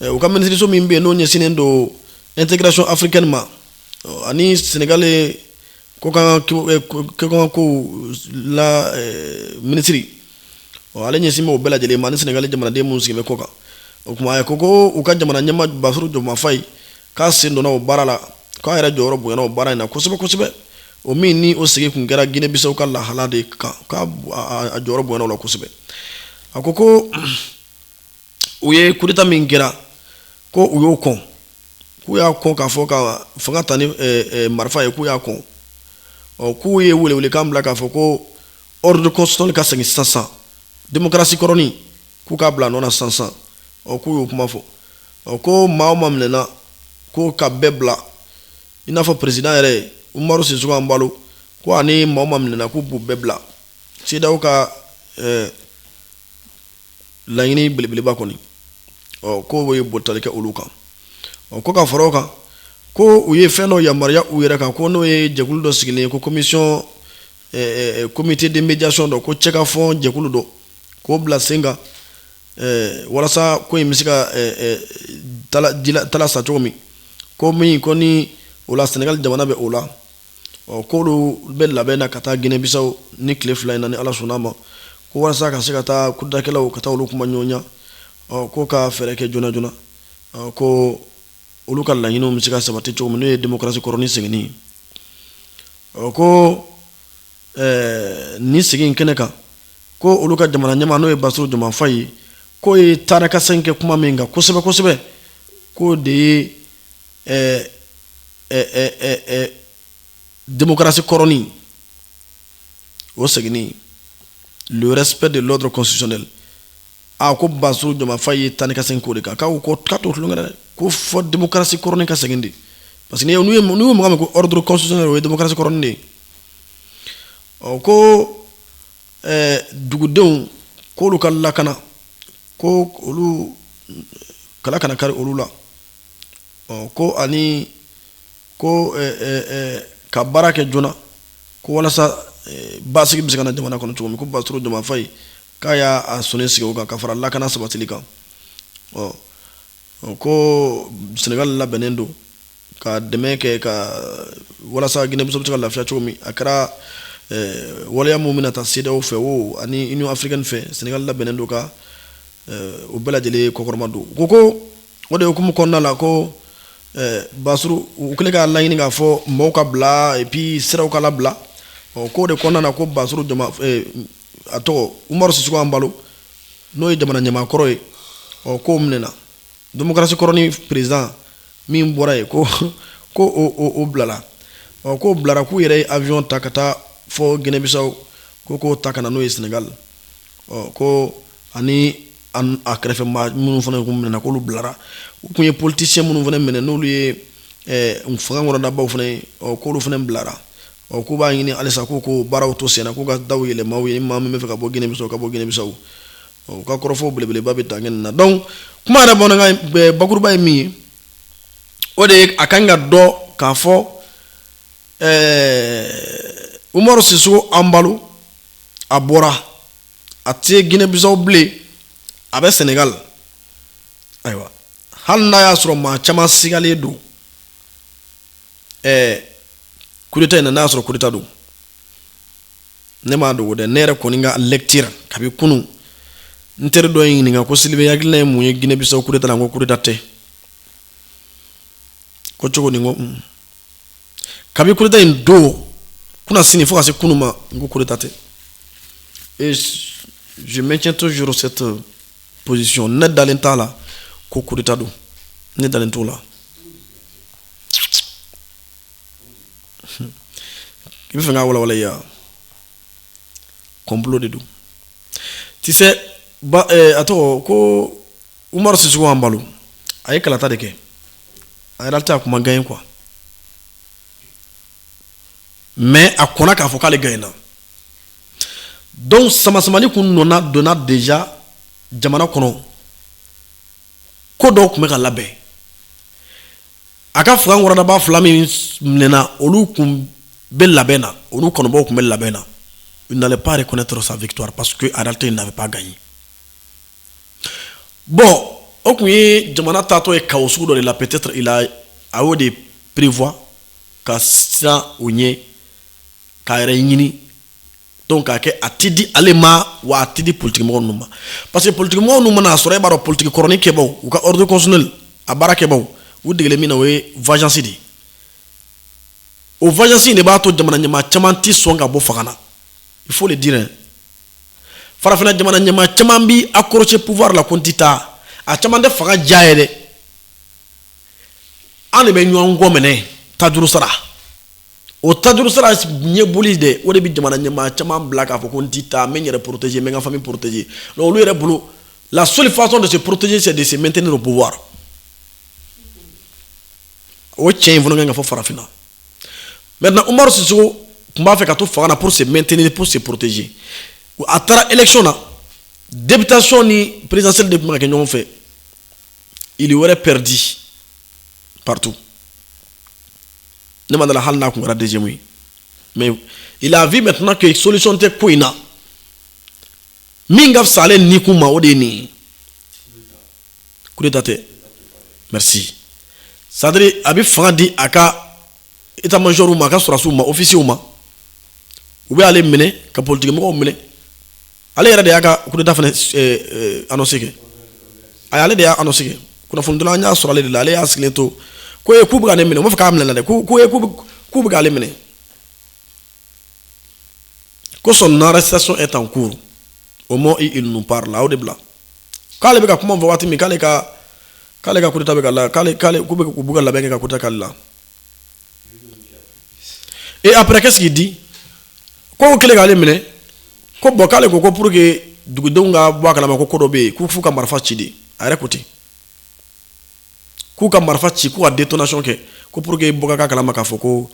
u ka minisiriso min bɛ yen n'o ɲɛsinnen don intégration africaine ma, ani Senegal ye kɔkan kow la minisiri, ale ɲɛsin bɛ o bɛɛ lajɛlen ma, ani Senegal jamanaden minnu sigilen bɛ kɔkan. O tuma a ko ko u ka jamana ɲɛmaa Basiru Jɔma Fayi k'a sen donna o baara la, k'a yɛrɛ jɔyɔrɔ bonyana o baara in na kosɛbɛ kosɛbɛ. O min ni o sigi kun kɛra Guinée Bissau ka lahala de kan, k'a jɔyɔrɔ bonyana o la kosɛbɛ. A ko ko u ye coup d'état min kɛra, ko u y'o kɔn, k'u y'a kɔn k'a fɔ ka fanga ta ni marifa ye, k'u y'a kɔn. Ɔ, k'u ye welewelekan bila k'a fɔ ko ordre constitutionnel ka segin sisan sisan, démocratie kɔrɔnin k'u k'a bila nɔ na sisan sisan. Ɔ, k'u y'o kuma fɔ. Ɔ, ko maa o maa minɛna, ko ka bɛɛ bila, i n'a fɔ président yɛrɛ Umaru Sissoco Embaló, ko ani maa o maa minɛna, k'u b'u bɛɛ bila. CEDEAO ka laɲini belebeleba kɔni, ɔ, k'o ye botali kɛ olu kan. Ɔ, ko ka fara o kan, ko u ye fɛn dɔ yamaruya u yɛrɛ kan, ko n'o ye jɛkulu dɔ sigilen ye, ko commission, comité de médiation dɔ, ko cɛkafɔ jɛkulu dɔ k'o bila sen kan, walasa ko in bɛ se ka tala sa cogo min. Ko min ko ni o la, Senegal jamana bɛ o la. Ɔ, k'olu bɛ labɛn na ka taa Guinée Bissau ni tile 2 in na, ni Ala sɔnna a ma, ko walasa ka se ka taa kudakɛlaw ka taa olu kuma ɲɔgɔnya. Ɔ, ko ka fɛɛrɛ kɛ joona joona, ɔ, ko olu ka laɲiniw bɛ se ka sabati cogo min, n'o ye démocratie kɔrɔnin seginni ye. Ɔ, ko nin sigi in kɛnɛ kan, ko olu ka jamana ɲɛmaa, n'o ye Basiru Jɔma Fayi ye, k'o ye taara ka segin kɛ kuma min kan kosɛbɛ kosɛbɛ, k'o de ye démocratie kɔrɔnin o seginni, le respect de l'ordre constitutionnel. A ko Basiru Jɔma Fayi ye taa ni ka segin k'o de kan, k'a ko k'a t'o tulonkɛ dɛ, ko fɔ démocratie kɔrɔnin ka segin de, parce que n'u ye mɔgɔ min ko ordre constitutionnel, o ye démocratie kɔrɔnin de ye. Ɔ ko dugudenw k'olu ka lakana, ko olu kala kana kari olu la. Ɔ ko ani ko ka baara kɛ joona, ko walasa basigi bɛ se ka na jamana kɔnɔ cogo min. Ko Bassirou Diomaye Faye k'a y'a sɔnni sigi o kan ka fara lakana sabatili kan. Ɔ ko Senegal labɛnnen don ka dɛmɛ kɛ ka walasa Guinée-Bissau bɛ se ka lafiya cogo min. A kɛra waleya mun bɛna taa CEDEAO fɛ o ani Union africaine fɛ, Senegal labɛnnen don ka o bɛɛ lajɛlen kɔkɔrɔma don. Ko o de hukumu kɔnɔna la, ko Bassirou u kɛlen k'a laɲini k'a fɔ mɔgɔw ka bila et puis siraw ka labila. Ɔ k'o de kɔnɔna na, ko Bassirou Diomaye, a tɔgɔ Umaru Sissoco Embaló, n'o ye jamana ɲɛmaa kɔrɔ ye, ɔ k'o minɛna. Démocratie kɔrɔni président min bɔra yen, ko o bilala. Ɔ k'o bilara, k'u yɛrɛ ye avion ta ka taa fɔ Guinée-Bissau, ko k'o ta ka na n'o ye Sénégal. Ɔ ko ani a kɛrɛfɛ maa minnu fana kun minɛna, k'olu bilara. U kun ye politicien minnu fana minɛ, n'olu ye fanga kɔnɔnabaw fana ye, ɔ k'olu fana bilara. Ɔ k'u b'a ɲini halisa k'u ko baaraw to senna, k'u ka daw yɛlɛ maaw ye, ni maa min bɛ fɛ ka bɔ Guinée-Bissau, ka bɔ Guinée-Bissau. Ɔ u ka kɔrɔfɔw belebeleba bɛ dan nin na. Donc kuma yɛrɛ bamanankan bakuruba ye min ye, o de ye a kan ka dɔn k'a fɔ Umaru Sissoco Embaló a bɔra, a tɛ Guinée-Bissau bilen, a bɛ Sénégal. Ayiwa, hali n'a y'a sɔrɔ maa caman sigalen don coup d'état in na, n'a y'a sɔrɔ coup d'état don, ne m'a dogo dɛ. Ne yɛrɛ kɔni ka lecture kabi kunun, n teri dɔ ye ɲininka ko Silibe, hakilina ye mun ye Guinée-Bissau coup d'état la? N ko coup d'état tɛ. Ko cogo di? N ko kabi coup d'état in don kunna sini fo ka se kunun ma, n ko coup d'état tɛ et je maintiens toujours cette position. Ne dalen t'a la ko coup d'état don, ne dalen t'o la. I bɛ fɛ k'a walawala ya, complot de don. Tu sais ba, a tɔgɔ ko Umaru Sissoco Embaló, a ye kalata de kɛ. En réalité, a kun ma gagné quoi, mais a kɔnna k'a fɔ k'ale gagné na. Donc samasamani kun nɔna donna déjà jamana kɔnɔ, ko dɔw tun bɛ ka labɛn. A ka fanga wɔrɔdaba fila min minɛna, olu kun bɛ labɛn na, olu kɔnɔbaw tun bɛ labɛn na. Il n'allait pas reconnaître sa victoire parce que en réalité, il n'avait pas gagné. Bon, o kun ye jamana taatɔ ye kawo sugu dɔ de la. Peut-être il a a y'o de prévoir ka siran o ɲɛ k'a yɛrɛ ɲini. Donc k'a kɛ a ti di ale ma wa a ti di politique mɔgɔ ninnu ma, parce que politique mɔgɔ ninnu mana sɔrɔ, e b'a dɔn politique kɔrɔnin kɛbaw, u ka ordre constitutionnel a baara kɛbaw, u degelen min na, o ye vengeance de ye. O vengeance de b'a to jamana ɲɛmaa caman ti sɔn ka bɔ fanga na. Il faut le dire hein. Farafinna jamana ɲɛmaa caman bi accrocher pouvoir la ko n ti taa. A caman tɛ fanga diya ye dɛ. An de bɛ ɲɔgɔn kɔ minɛ tajuru sara, o tajuru sara ɲɛboli dɛ, o de bɛ jamana ɲɛmaa caman bila k'a fɔ ko n ti taa, n bɛ n yɛrɛ protéger, n bɛ n ka famille protéger. Donc olu yɛrɛ bolo, la seule façon de se protéger, c'est de se maintenir au pouvoir. O tiɲɛ in fana kan ka fɔ farafinna. Maintenant, Umaru Sissoco tun b'a fɛ ka to fanga na pour se maintenir, pour se protéger. A taara élection na, députation ni présidentielle de tun bɛ ka kɛ ɲɔgɔn fɛ, il aurait perdu partout. Ne ma dala hali n'a kun kɛra deuxième ye. Mais il a vu maintenant que solution tɛ ko in na, min ka fisa ale ni kun ma, o de ye nin ye. Coup d'état tɛ, merci. C'est à dire a bɛ fanga di a ka état major ma, a ka sɔrɔdasiw ma, officiers ma, u bɛ ale minɛ ka politique mɔgɔw minɛ. Ale yɛrɛ de y'a ka coup d'état fana annoncé kɛ. Ayi, ale de y'a annoncé kɛ kunnafonidila, an y'a sɔrɔ ale de la. Ale y'a sigilen to ko e k'u bɛ ka ne minɛ, u b'a fɔ k'a minɛ dɛ, ko k'u bɛ k'ale minɛ, ko son arrestation est en cours au moment où il nous parle. A y'o de bila k'ale bɛ ka kuma fɔ waati min, k'ale ka coup d'état bɛ ka la, k'ale k'u bɛ ka labɛn kɛ ka coup d'état k'ale la. Et après, qu'est-ce qu'il dit? Ko kɛlen k'ale minɛ, ko bon, k'ale ko pour que dugudenw ka bɔ a kalama ko ko dɔ bɛ yen, k'u f'u ka marifa ci de. A yɛrɛ ko ten, k'u ka marifa ci, k'u ka détonation kɛ, ko pour que bɔ ka kalama k'a fɔ ko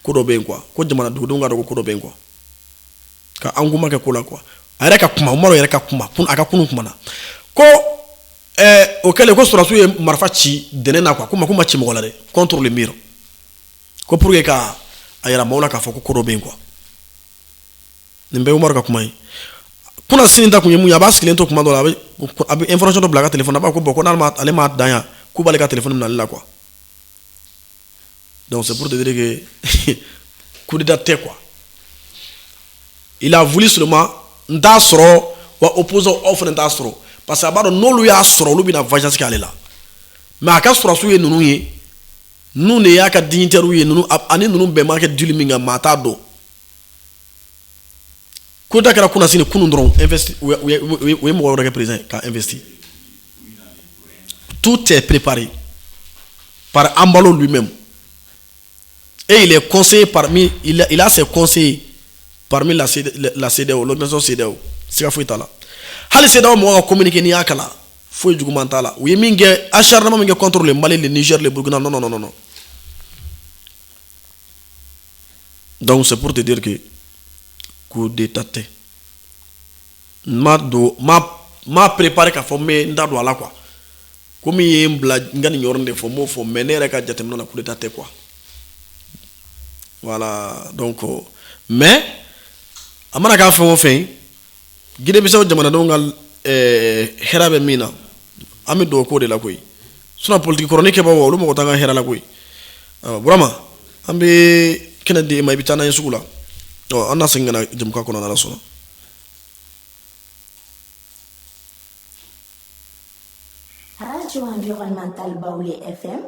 ko dɔ bɛ yen quoi, ko jamana dugudenw ka dɔn ko ko dɔ bɛ yen quoi. Ka engouement kɛ ko la quoi. A yɛrɛ ka kuma, Umaru yɛrɛ ka kuma, a ka kunun kuma na ko o kɛlen ko sɔrɔdasiw ye marifa ci dɛnɛ na quoi, ko ma ko ma ci mɔgɔ la dɛ, contre le mur, ko pour que ka a yira maaw la k'a fɔ ko ko dɔ bɛ yen quoi. Nin bɛɛ ye Umaru ka kuma ye. Kunna sini ta kun ye mun ye? A b'a sigilen to kuma dɔ la, a bɛ information dɔ bila a ka téléphone na, a b'a fɔ ko bon, ko n'ale ma ale m'a dan yan, k'u b'ale ka téléphone minɛ ale la quoi. Donc c'est pour te dire que coup d'état tɛ quoi. Il a voulu seulement n t'a sɔrɔ wa, opposant aw fana t'a sɔrɔ, parce que a b'a dɔn n'olu y'a sɔrɔ, olu bɛna vengeance kɛ ale la. Mais a ka sɔrɔdasiw ye ninnu ye, ninnu de y'a ka dignitaires ye, ninnu ani ninnu bɛɛ ma kɛ dili min kan, maa t'a dɔn. Coup d'état kɛra kunna sini kunun dɔrɔn, investi u ye mɔgɔ wɛrɛ kɛ président k'a investi. Tout est préparé par Embalo lui-même et il est conseillé parmi il a ses conseillers parmi la CEDEAO, l'organisation CEDEAO. Siga foyi t'a la. Hali CEDEAO mɔgɔw ka communiqué, n'i y'a kalan, foyi juguman t'a la. U ye min kɛ, acharnement min kɛ contre le Mali, le Niger, le Burkina, non, non, non, non. Donc c'est pour te dire que coup d'état tɛ. N ma don, ma préparé k'a fɔ n bɛ n da don a la quoi. Komi ye n bila n ka nin yɔrɔnin de fɔ, n b'o fɔ, mais ne yɛrɛ ka jateminɛ la, coup d'état tɛ quoi. Voilà, donc mais a mana k'a fɛn o fɛn ye, Guinée-Bissau jamanadenw ka hɛrɛ bɛ min na, an bɛ dugawu k'o de la koyi. Sinon politique kɔrɔnin kɛbagaw, olu mago t'an ka hɛrɛ la koyi. Burama, an bɛ kɛnɛ di e ma, i bɛ taa n'an ye sugu la. Ɔ, an na segin ka na jɛmukan kɔnɔ n'Ala sɔnna. Radio Environnemental Baoulé FM.